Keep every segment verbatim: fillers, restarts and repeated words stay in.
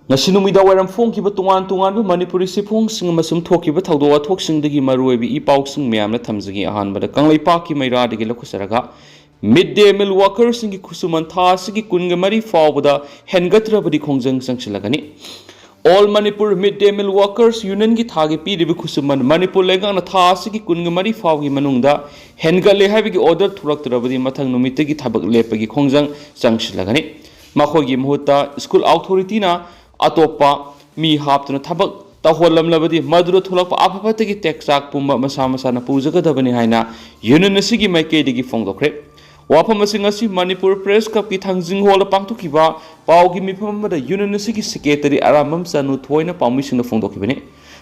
ꯉꯁꯤ ꯅꯨꯃꯤꯗꯥꯡ ꯋꯥꯏꯔꯝ ꯐꯣꯡꯈꯤꯕ ꯇꯣꯉꯥꯟ ꯇꯣꯉꯥꯟꯕ ꯃꯅꯤꯄꯨꯔꯤ ꯆꯦꯐꯣꯡꯁꯤꯡ ꯑꯃꯁꯨꯡ ꯊꯣꯛꯈꯤꯕ ꯊꯧꯗꯣꯛ ꯋꯥꯊꯣꯛꯁꯤꯡꯗꯒꯤ ꯃꯔꯨꯑꯣꯏꯕ ꯏ ꯄꯥꯎꯁꯤꯡ ꯃꯌꯥꯝꯅ ꯊꯝꯖꯒꯦ꯫ ꯑꯍꯥꯟꯕꯗ ꯀꯪꯂꯩꯄꯥꯛꯀꯤ ꯃꯩꯔꯥꯗꯒꯤ ꯂꯧꯈꯠꯆꯔꯒ, ꯃꯤꯗ ꯗꯦ ꯃꯤꯜ ꯋꯥꯀꯔꯁꯤꯡꯒꯤ ꯈꯨꯠꯁꯨꯃꯟ ꯊꯥ ꯑꯁꯤꯒꯤ ꯀꯨꯟꯒ ꯃꯔꯤ ꯐꯥꯎꯕꯗ ꯍꯦꯟꯒꯠꯇ꯭ꯔꯕꯗꯤ ꯈꯣꯡꯖꯪ ꯆꯪꯁꯤꯜꯂꯒꯅꯤ꯫ ꯑꯣꯜ ꯃꯅꯤꯄꯨꯔ ꯃꯤꯗ ꯗꯦ ꯃꯤꯜ ꯋꯥꯀꯔꯁ ꯌꯨꯅꯤꯌꯟꯒꯤ ꯊꯥꯒꯤ ꯄꯤꯔꯤꯕ ꯈꯨꯠꯁꯨꯃꯟ ꯃꯅꯤꯄꯨꯔ ꯂꯩꯉꯥꯛꯅ ꯊꯥ ꯑꯁꯤꯒꯤ ꯀꯨꯟꯒ ꯃꯔꯤ ꯐꯥꯎꯒꯤ ꯃꯅꯨꯡꯗ ꯍꯦꯟꯒꯠꯂꯦ ꯍꯥꯏꯕꯒꯤ ꯑꯣꯔꯗꯔ ꯊꯣꯛꯂꯛꯇ꯭ꯔꯕꯗꯤ ꯃꯊꯪ ꯅꯨꯃꯤꯠꯇꯒꯤ ꯊꯕꯛ ꯂꯦꯞꯄꯒꯤ ꯈꯣꯡꯖꯪ ꯆꯪꯁꯤꯜꯂꯒꯅꯤ꯫ ꯃꯈꯣꯏꯒꯤ ꯃꯍꯨꯠꯇ ꯁ꯭ꯀꯨꯜ ꯑꯣꯊꯣꯔꯤꯇꯤꯅ ꯑꯇꯣꯞꯄ ꯃꯤ ꯍꯥꯞꯇꯨꯅ ꯊꯕꯛ ꯇꯧꯍꯜꯂꯝꯂꯕꯗꯤ ꯃꯗꯨꯗ ꯊꯣꯛꯂꯛꯄ ꯑꯐ ꯐꯠꯇꯒꯤ ꯇꯦꯛꯆꯥꯛ ꯄꯨꯝꯕ ꯃꯁꯥ ꯃꯁꯥꯅ ꯄꯨꯖꯒꯗꯕꯅꯤ ꯍꯥꯏꯅ ꯌꯨꯅꯤꯌꯟ ꯑꯁꯤꯒꯤ ꯃꯥꯏꯀꯩꯗꯒꯤ ꯐꯣꯡꯗꯣꯛꯈ꯭ꯔꯦ꯫ ꯋꯥꯐꯝ ꯑꯁꯤ ꯉꯁꯤ ꯃꯅꯤꯄꯨꯔ ꯄ꯭ꯔꯦꯁ ꯀ꯭ꯂꯕꯀꯤ ꯊꯥꯡꯖꯤꯡ ꯍꯣꯜꯗ ꯄꯥꯡꯊꯣꯛꯈꯤꯕ ꯄꯥꯎꯒꯤ ꯃꯤꯐꯝ ꯑꯃꯗ ꯌꯨꯅꯤꯌꯟ ꯑꯁꯤꯒꯤ ꯁꯦꯀ꯭ꯔꯦꯇꯔꯤ ꯑꯔꯥꯝꯕꯝ ꯆꯅꯨ ꯊꯣꯏꯅ ꯄꯥꯎꯃꯤꯁꯤꯡꯗ ꯐꯣꯡꯗꯣꯛꯈꯤꯕꯅꯤ꯫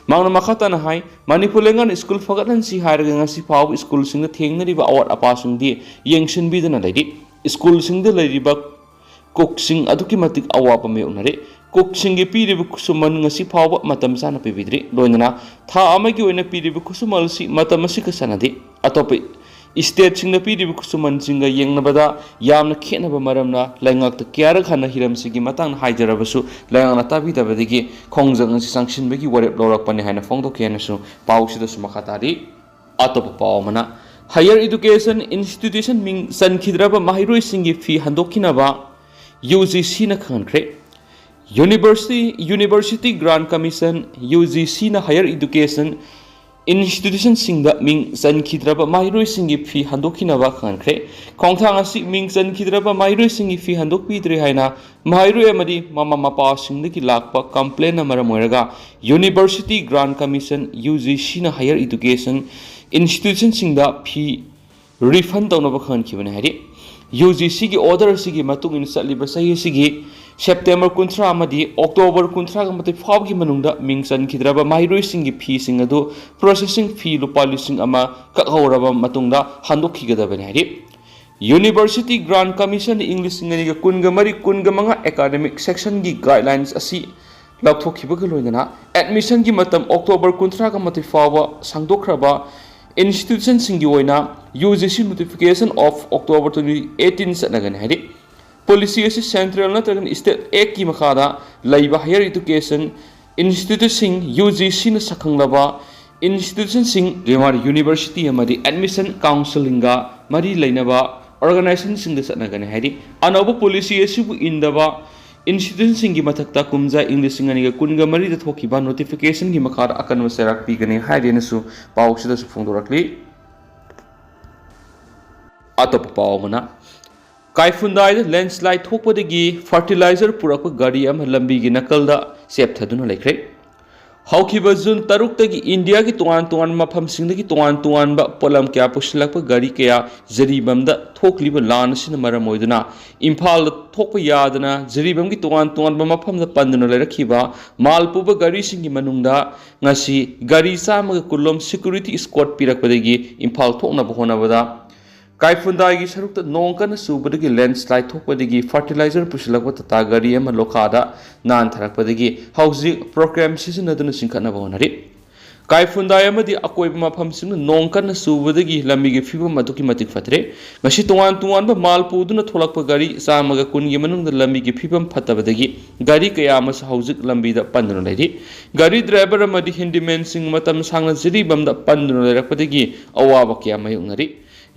ꯃꯍꯥꯛꯅ ꯃꯈꯥ ꯇꯥꯅ ꯍꯥꯏ, ꯃꯅꯤꯄꯨꯔ ꯂꯩꯉꯥꯛꯅ ꯁ꯭ꯀꯨꯜ ꯐꯒꯠꯍꯟꯁꯤ ꯍꯥꯏꯔꯒ ꯉꯁꯤ ꯐꯥꯎꯕ ꯁ꯭ꯀꯨꯜꯁꯤꯡꯗ ꯊꯦꯡꯅꯔꯤꯕ ꯑꯋꯥꯠ ꯑꯄꯥꯁꯤꯡꯗꯤ ꯌꯦꯡꯁꯤꯟꯕꯤꯗꯅ ꯂꯩꯔꯤ꯫ ꯁ꯭ꯀꯨꯜꯁꯤꯡꯗ ꯂꯩꯔꯤꯕ ꯀꯨꯛꯁꯤꯡ ꯑꯗꯨꯛꯀꯤ ꯃꯇꯤꯛ ꯑꯋꯥꯕ ꯃꯥꯌꯣꯛꯅꯔꯤ꯫ ꯀꯨꯛꯁꯤꯡꯒꯤ ꯄꯤꯔꯤꯕ ꯈꯨꯠꯁꯨꯃꯟ ꯉꯁꯤ ꯐꯥꯎꯕ ꯃꯇꯝ ꯆꯥꯅ ꯄꯤꯕꯤꯗ꯭ꯔꯤ꯫ ꯂꯣꯏꯅꯅ ꯊꯥ ꯑꯃꯒꯤ ꯑꯣꯏꯅ ꯄꯤꯔꯤꯕ ꯈꯨꯠꯁꯨꯃꯟ ꯑꯁꯤ ꯃꯇꯝ ꯑꯁꯤꯒ ꯆꯥꯟꯅꯗꯦ꯫ ꯑꯇꯣꯞꯄ ꯁ꯭ꯇꯦꯠꯁꯤꯡꯗ ꯄꯤꯔꯤꯕ ꯈꯨꯠꯁꯨꯃꯟꯁꯤꯡꯒ ꯌꯦꯡꯅꯕꯗ ꯌꯥꯝꯅ ꯈꯦꯠꯅꯕ ꯃꯔꯝꯅ ꯂꯩꯉꯥꯛꯇ ꯀꯌꯥꯔꯛ ꯍꯟꯅ ꯍꯤꯔꯝꯁꯤꯒꯤ ꯃꯇꯥꯡꯗ ꯍꯥꯏꯖꯔꯕꯁꯨ ꯂꯩꯉꯥꯛꯅ ꯇꯥꯕꯤꯗꯕꯗꯒꯤ ꯈꯣꯡꯖꯪ ꯑꯁꯤ ꯆꯪꯁꯤꯟꯕꯒꯤ ꯋꯥꯔꯦꯞ ꯂꯧꯔꯛꯄꯅꯤ ꯍꯥꯏꯅ ꯐꯣꯡꯗꯣꯛꯈꯤ ꯍꯥꯏꯅꯁꯨ ꯄꯥꯎꯁꯤꯗꯁꯨ ꯃꯈꯥ ꯇꯥꯔꯤ꯫ ꯑꯇꯣꯞꯄ ꯄꯥꯎ ꯑꯃꯅ, ꯍꯥꯌꯔ ꯏꯗꯨꯀꯦꯁꯟ ꯏꯟꯁꯇꯤꯇ꯭ꯌꯨꯁꯟ ꯃꯤꯡ ꯆꯟꯈꯤꯗ꯭ꯔꯕ ꯃꯍꯩꯔꯣꯏꯁꯤꯡꯒꯤ ꯐꯤ ꯍꯟꯗꯣꯛꯈꯤꯅꯕ ꯌꯨ ꯖꯤ ꯁꯤꯅ ꯈꯪꯍꯟꯈ꯭ꯔꯦ꯫ ꯌꯨꯅꯤꯚꯔꯁꯤꯇꯤ, ꯌꯨꯅꯤꯚꯔꯁꯤꯇꯤ ꯒ꯭ꯔꯥꯟ ꯀꯃꯤꯁꯟ, ꯌꯨ ꯖꯤ ꯁꯤꯅ ꯍꯥꯌꯔ ꯏꯗꯨꯀꯦꯁꯟ ꯏꯟꯁꯇꯤꯇ꯭ꯌꯨꯁꯟꯁꯤꯡꯗ ꯃꯤꯡ ꯆꯟꯈꯤꯗ꯭ꯔꯕ ꯃꯍꯩꯔꯣꯏꯁꯤꯡꯒꯤ ꯐꯤ ꯍꯟꯗꯣꯛꯈꯤꯅꯕ ꯈꯪꯍꯟꯈ꯭ꯔꯦ꯫ ꯈꯣꯡꯊꯥꯡ ꯑꯁꯤ ꯃꯤꯡ ꯆꯟꯈꯤꯗ꯭ꯔꯕ ꯃꯍꯩꯔꯣꯏꯁꯤꯡꯒꯤ ꯐꯤ ꯍꯟꯗꯣꯛꯄꯤꯗ꯭ꯔꯦ ꯍꯥꯏꯅ ꯃꯍꯩꯔꯣꯏ ꯑꯃꯗꯤ ꯃꯃꯥ ꯃꯄꯥꯁꯤꯡꯗꯒꯤ ꯂꯥꯛꯄ ꯀꯝꯄ꯭ꯂꯦꯟꯅ ꯃꯔꯝ ꯑꯣꯏꯔꯒ ꯌꯨꯅꯤꯚꯔꯁꯤꯇꯤ ꯒ꯭ꯔꯥꯟ ꯀꯃꯤꯁꯟ, ꯌꯨ ꯖꯤ ꯁꯤꯅ ꯍꯥꯌꯔ ꯏꯗꯨꯀꯦꯁꯟ ꯏꯟꯁꯇꯤꯇ꯭ꯌꯨꯁꯟꯁꯤꯡꯗ ꯐꯤ ꯔꯤꯐꯟ ꯇꯧꯅꯕ ꯈꯪꯍꯟꯈꯤꯕꯅꯤ ꯍꯥꯏꯔꯤ꯫ ꯌꯨ ꯖꯤ ꯁꯤꯒꯤ ꯑꯣꯔꯗꯔ ꯑꯁꯤꯒꯤ ꯃꯇꯨꯡ ꯏꯟꯅ ꯆꯠꯂꯤꯕ ꯆꯍꯤ ꯑꯁꯤꯒꯤ ꯁꯦꯞꯇꯦꯝꯕꯔ ꯀꯨꯟꯊ꯭ꯔꯥ ꯑꯃꯗꯤ ꯑꯣꯛꯇꯣꯕꯔ ꯀꯨꯟꯊ꯭ꯔꯥꯒ ꯃꯥꯊꯣꯏ ꯐꯥꯎꯕꯒꯤ ꯃꯅꯨꯡꯗ ꯃꯤꯡ ꯆꯟꯈꯤꯗ꯭ꯔꯕ ꯃꯍꯩꯔꯣꯏꯁꯤꯡꯒꯤ ꯐꯤꯁꯤꯡ ꯑꯗꯨ ꯄ꯭ꯔꯣꯁꯦꯁꯤꯡ ꯐꯤ ꯂꯨꯄꯥ ꯂꯤꯁꯤꯡ ꯑꯃ ꯀꯛꯍꯧꯔꯕ ꯃꯇꯨꯡꯗ ꯍꯟꯗꯣꯛꯈꯤꯒꯗꯕꯅꯤ ꯍꯥꯏꯔꯤ꯫ ꯌꯨꯅꯤꯚꯔꯁꯤꯇꯤ ꯒ꯭ꯔꯥꯟ ꯀꯃꯤꯁꯟꯅ ꯏꯪ ꯂꯤꯁꯤꯡ ꯑꯅꯤꯒ ꯀꯨꯟꯒ ꯃꯔꯤ ꯀꯨꯟꯒ ꯃꯉꯥ ꯑꯦꯀꯥꯗꯃꯤꯛ ꯁꯦꯁꯟꯒꯤ ꯒꯥꯏꯗꯂꯥꯏꯟꯁ ꯑꯁꯤ ꯂꯧꯊꯣꯛꯈꯤꯕꯒ ꯂꯣꯏꯅꯅ ꯑꯦꯗꯃꯤꯁꯟꯒꯤ ꯃꯇꯝ ꯑꯣꯛꯇꯣꯕꯔ ꯀꯨꯟꯊ꯭ꯔꯥꯒ ꯃꯥꯊꯣꯏ ꯐꯥꯎꯕ ꯁꯥꯡꯗꯣꯛꯈ꯭ꯔꯕ ꯏꯟꯁꯇꯤꯇ꯭ꯌꯨꯁꯟꯁꯤꯡꯒꯤ ꯑꯣꯏꯅ U G C notification of October twenty eighteen ꯆꯠꯅꯒꯅꯤ ꯍꯥꯏꯔꯤ꯫ ꯄꯣꯂꯤꯁꯤ ꯑꯁꯤ ꯁꯦꯟꯇ꯭ꯔꯦꯜ ꯅꯠꯇ꯭ꯔꯒꯅ ꯁ꯭ꯇꯦꯠ ꯑꯦꯛꯀꯤ ꯃꯈꯥꯗ ꯂꯩꯕ higher education instituteꯁꯤꯡ, UGCꯅ ꯁꯛꯈꯪꯂꯕ institutionꯁꯤꯡ, ꯔꯤꯃꯥꯔ University ꯑꯃꯗꯤ admission counselingꯒ ꯃꯔꯤ ꯂꯩꯅꯕ organizationꯁꯤꯡꯗ ꯆꯠꯅꯒꯅꯤ ꯍꯥꯏꯔꯤ꯫ ꯑꯅꯧꯕ policy ꯑꯁꯤꯕꯨ ꯏꯟꯗꯕ institutionꯁꯤꯡꯒꯤ ꯃꯊꯛꯇ ꯀꯨꯝꯖꯥ ꯏꯪ ꯂꯤꯁꯤꯡ ꯑꯅꯤꯒ ꯀꯨꯟꯒ ꯃꯔꯤꯗ ꯊꯣꯛꯈꯤꯕ notificationꯒꯤ ꯃꯈꯥꯗ ꯑꯀꯟꯕ ꯆꯩꯔꯥꯛ ꯄꯤꯒꯅꯤ ꯍꯥꯏꯔꯦꯅꯁꯨ ꯄꯥꯎꯁꯤꯗꯁꯨ ꯐꯣꯡꯗꯣꯔꯛꯂꯤ꯫ ꯑꯇꯣꯞꯄ ꯄꯥꯎ ꯑꯃꯅ, ꯀꯥꯏꯐꯨꯟꯗꯥꯏꯗ landslide ꯊꯣꯛꯄꯗꯒꯤ fertilizer ꯄꯨꯔꯛꯄ ꯒꯥꯔꯤ ꯑꯃ ꯂꯝꯕꯤꯒꯤ ꯅꯥꯀꯜꯗ ꯆꯦꯞꯊꯗꯨꯅ ꯂꯩꯈ꯭ꯔꯦ꯫ ꯍꯧꯈꯤꯕ ꯖꯨꯟ ꯇꯔꯨꯛꯇꯒꯤ ꯏꯟꯗꯤꯌꯥꯒꯤ ꯇꯣꯉꯥꯟ ꯇꯣꯉꯥꯟꯕ ꯃꯐꯝꯁꯤꯡꯗꯒꯤ ꯇꯣꯉꯥꯟ ꯇꯣꯉꯥꯟꯕ ꯄꯣꯠꯂꯝ ꯀꯌꯥ ꯄꯨꯁꯤꯜꯂꯛꯄ ꯒꯥꯔꯤ ꯀꯌꯥ ꯖꯤꯔꯤꯕꯥꯝꯗ ꯊꯣꯛꯂꯤꯕ ꯂꯥꯟ ꯑꯁꯤꯅ ꯃꯔꯝ ꯑꯣꯏꯗꯨꯅ ꯏꯝꯐꯥꯜꯗ ꯊꯣꯛꯄ ꯌꯥꯗꯅ ꯖꯤꯔꯤꯕꯥꯝꯒꯤ ꯇꯣꯉꯥꯟ ꯇꯣꯉꯥꯟꯕ ꯃꯐꯝꯗ ꯄꯟꯗꯨꯅ ꯂꯩꯔꯛꯈꯤꯕ ꯃꯥꯜ ꯄꯨꯕ ꯒꯥꯔꯤꯁꯤꯡꯒꯤ ꯃꯅꯨꯡꯗ ꯉꯁꯤ ꯒꯥꯔꯤ ꯆꯥꯝꯃꯒ ꯀꯨꯟꯂꯣꯝ security escort ꯄꯤꯔꯛꯄꯗꯒꯤ ꯏꯝꯐꯥꯜ ꯊꯣꯛꯅꯕ ꯍꯣꯠꯅꯕꯗ ꯀꯥꯏꯐꯨꯟꯗꯥꯏꯒꯤ ꯁꯔꯨꯛꯇ ꯅꯣꯡ ꯀꯟꯅ ꯆꯨꯕꯗꯒꯤ landslide ꯊꯣꯛꯄꯗꯒꯤ fertilizer ꯄꯨꯁꯤꯜꯂꯛꯄ ꯇꯥꯇꯥ ꯒꯥꯔꯤ ꯑꯃ ꯂꯣꯈꯥꯗ ꯅꯥꯟꯊꯔꯛꯄꯗꯒꯤ ꯍꯧꯖꯤꯛ program ꯁꯤꯖꯤꯟꯅꯗꯨꯅ ꯆꯤꯡꯈꯠꯅꯕ ꯍꯣꯠꯅꯔꯤ꯫ ꯀꯥꯏꯐꯨꯟꯗꯥꯏ ꯑꯃꯗꯤ ꯑꯀꯣꯏꯕ ꯃꯐꯝꯁꯤꯡꯗ ꯅꯣꯡ ꯀꯟꯅ ꯆꯨꯕꯗꯒꯤ ꯂꯝꯕꯤꯒꯤ ꯐꯤꯕꯝ ꯑꯗꯨꯛꯀꯤ ꯃꯇꯤꯛ ꯐꯠꯇ꯭ꯔꯦ꯫ ꯉꯁꯤ ꯇꯣꯉꯥꯟ ꯇꯣꯉꯥꯟꯕ ꯃꯥꯜ ꯄꯨꯗꯨꯅ ꯊꯣꯛꯂꯛꯄ ꯒꯥꯔꯤ ꯆꯥꯝꯃꯒ ꯀꯨꯟꯒꯤ ꯃꯅꯨꯡꯗ ꯂꯝꯕꯤꯒꯤ ꯐꯤꯕꯝ ꯐꯠꯇꯕꯗꯒꯤ ꯒꯥꯔꯤ ꯀꯌꯥ ꯑꯃꯁꯨ ꯍꯧꯖꯤꯛ ꯂꯝꯕꯤꯗ ꯄꯟꯗꯨꯅ ꯂꯩꯔꯤ꯫ ꯒꯥꯔꯤ driver ꯑꯃꯗꯤ handymanꯁꯤꯡ ꯃꯇꯝ ꯁꯥꯡꯅ ꯖꯤꯔꯤꯕꯥꯝꯗ ꯄꯟꯗꯨꯅ ꯂꯩꯔꯛꯄꯗꯒꯤ ꯑꯋꯥꯕ ꯀꯌꯥ ꯃꯥꯌꯣꯛꯅꯔꯤ꯫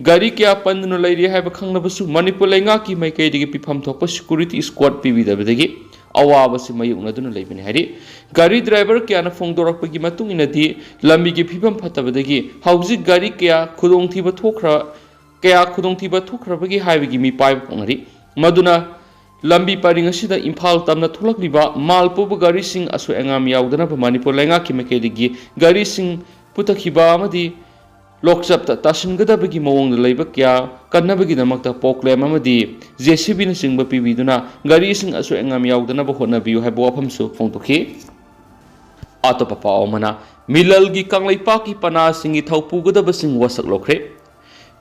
ꯒꯥꯔꯤ ꯀꯌꯥ ꯄꯟꯗꯨꯅ ꯂꯩꯔꯤ ꯍꯥꯏꯕ ꯈꯪꯂꯕꯁꯨ ꯃꯅꯤꯄꯨꯔ ꯂꯩꯉꯥꯛꯀꯤ ꯃꯥꯏꯀꯩꯗꯒꯤ ꯄꯤꯐꯝ ꯊꯣꯛꯄ security escort ꯄꯤꯕꯤꯗꯕꯗꯒꯤ ꯑꯋꯥꯕꯁꯤ ꯃꯥꯌꯣꯛꯅꯗꯨꯅ ꯂꯩꯕꯅꯤ ꯍꯥꯏꯔꯤ꯫ ꯒꯥꯔꯤ driver ꯀꯌꯥꯅ ꯐꯣꯡꯗꯣꯔꯛꯄꯒꯤ ꯃꯇꯨꯡ ꯏꯟꯅꯗꯤ ꯂꯝꯕꯤꯒꯤ ꯐꯤꯕꯝ ꯐꯠꯇꯕꯗꯒꯤ ꯍꯧꯖꯤꯛ ꯒꯥꯔꯤ ꯀꯌꯥ ꯈꯨꯗꯣꯡꯊꯤꯕ ꯊꯣꯛꯈ꯭ꯔ-, ꯀꯌꯥ ꯈꯨꯗꯣꯡꯊꯤꯕ ꯊꯣꯛꯈ꯭ꯔꯕꯒꯦ ꯍꯥꯏꯕꯒꯤ ꯃꯤꯄꯥꯏꯕ ꯐꯣꯡꯅꯔꯤ꯫ ꯃꯗꯨꯅ ꯂꯝꯕꯤ ꯄꯔꯤꯡ ꯑꯁꯤꯗ ꯏꯝꯐꯥꯜ ꯇꯝꯅ ꯊꯣꯛꯂꯛꯂꯤꯕ ꯃꯥꯜ ꯄꯨꯕ ꯒꯥꯔꯤꯁꯤꯡ ꯑꯁꯣꯏ ꯑꯉꯥꯝ ꯌꯥꯎꯗꯅꯕ ꯃꯅꯤꯄꯨꯔ ꯂꯩꯉꯥꯛꯀꯤ ꯃꯥꯏꯀꯩꯗꯒꯤ ꯒꯥꯔꯤꯁꯤꯡ ꯄꯨꯊꯈꯤꯕ ꯑꯃꯗꯤ ꯂꯣꯛꯆꯞꯇ ꯇꯥꯁꯤꯟꯒꯗꯕꯒꯤ ꯃꯑꯣꯡꯗ ꯂꯩꯕ ꯀꯌꯥ ꯀꯟꯅꯕꯒꯤꯗꯃꯛꯇ ꯄꯣꯛꯂꯦꯝ ꯑꯃꯗꯤ JCBꯅꯆꯤꯡꯕ ꯄꯤꯕꯤꯗꯨꯅ ꯒꯥꯔꯤꯁꯤꯡ ꯑꯁꯣꯏ ꯑꯉꯥꯝ ꯌꯥꯎꯗꯅꯕ ꯍꯣꯠꯅꯕꯤꯌꯨ ꯍꯥꯏꯕ ꯋꯥꯐꯝꯁꯨ ꯐꯣꯡꯗꯣꯛꯈꯤ꯫ ꯑꯇꯣꯞꯄ ꯄꯥꯎ ꯑꯃꯅ, ꯃꯤꯂꯜꯒꯤ ꯀꯪꯂꯩꯄꯥꯛꯀꯤ ꯄꯅꯥꯁꯤꯡꯒꯤ ꯊꯧ ꯄꯨꯒꯗꯕꯁꯤꯡ ꯋꯥꯁꯛ ꯂꯧꯈ꯭ꯔꯦ꯫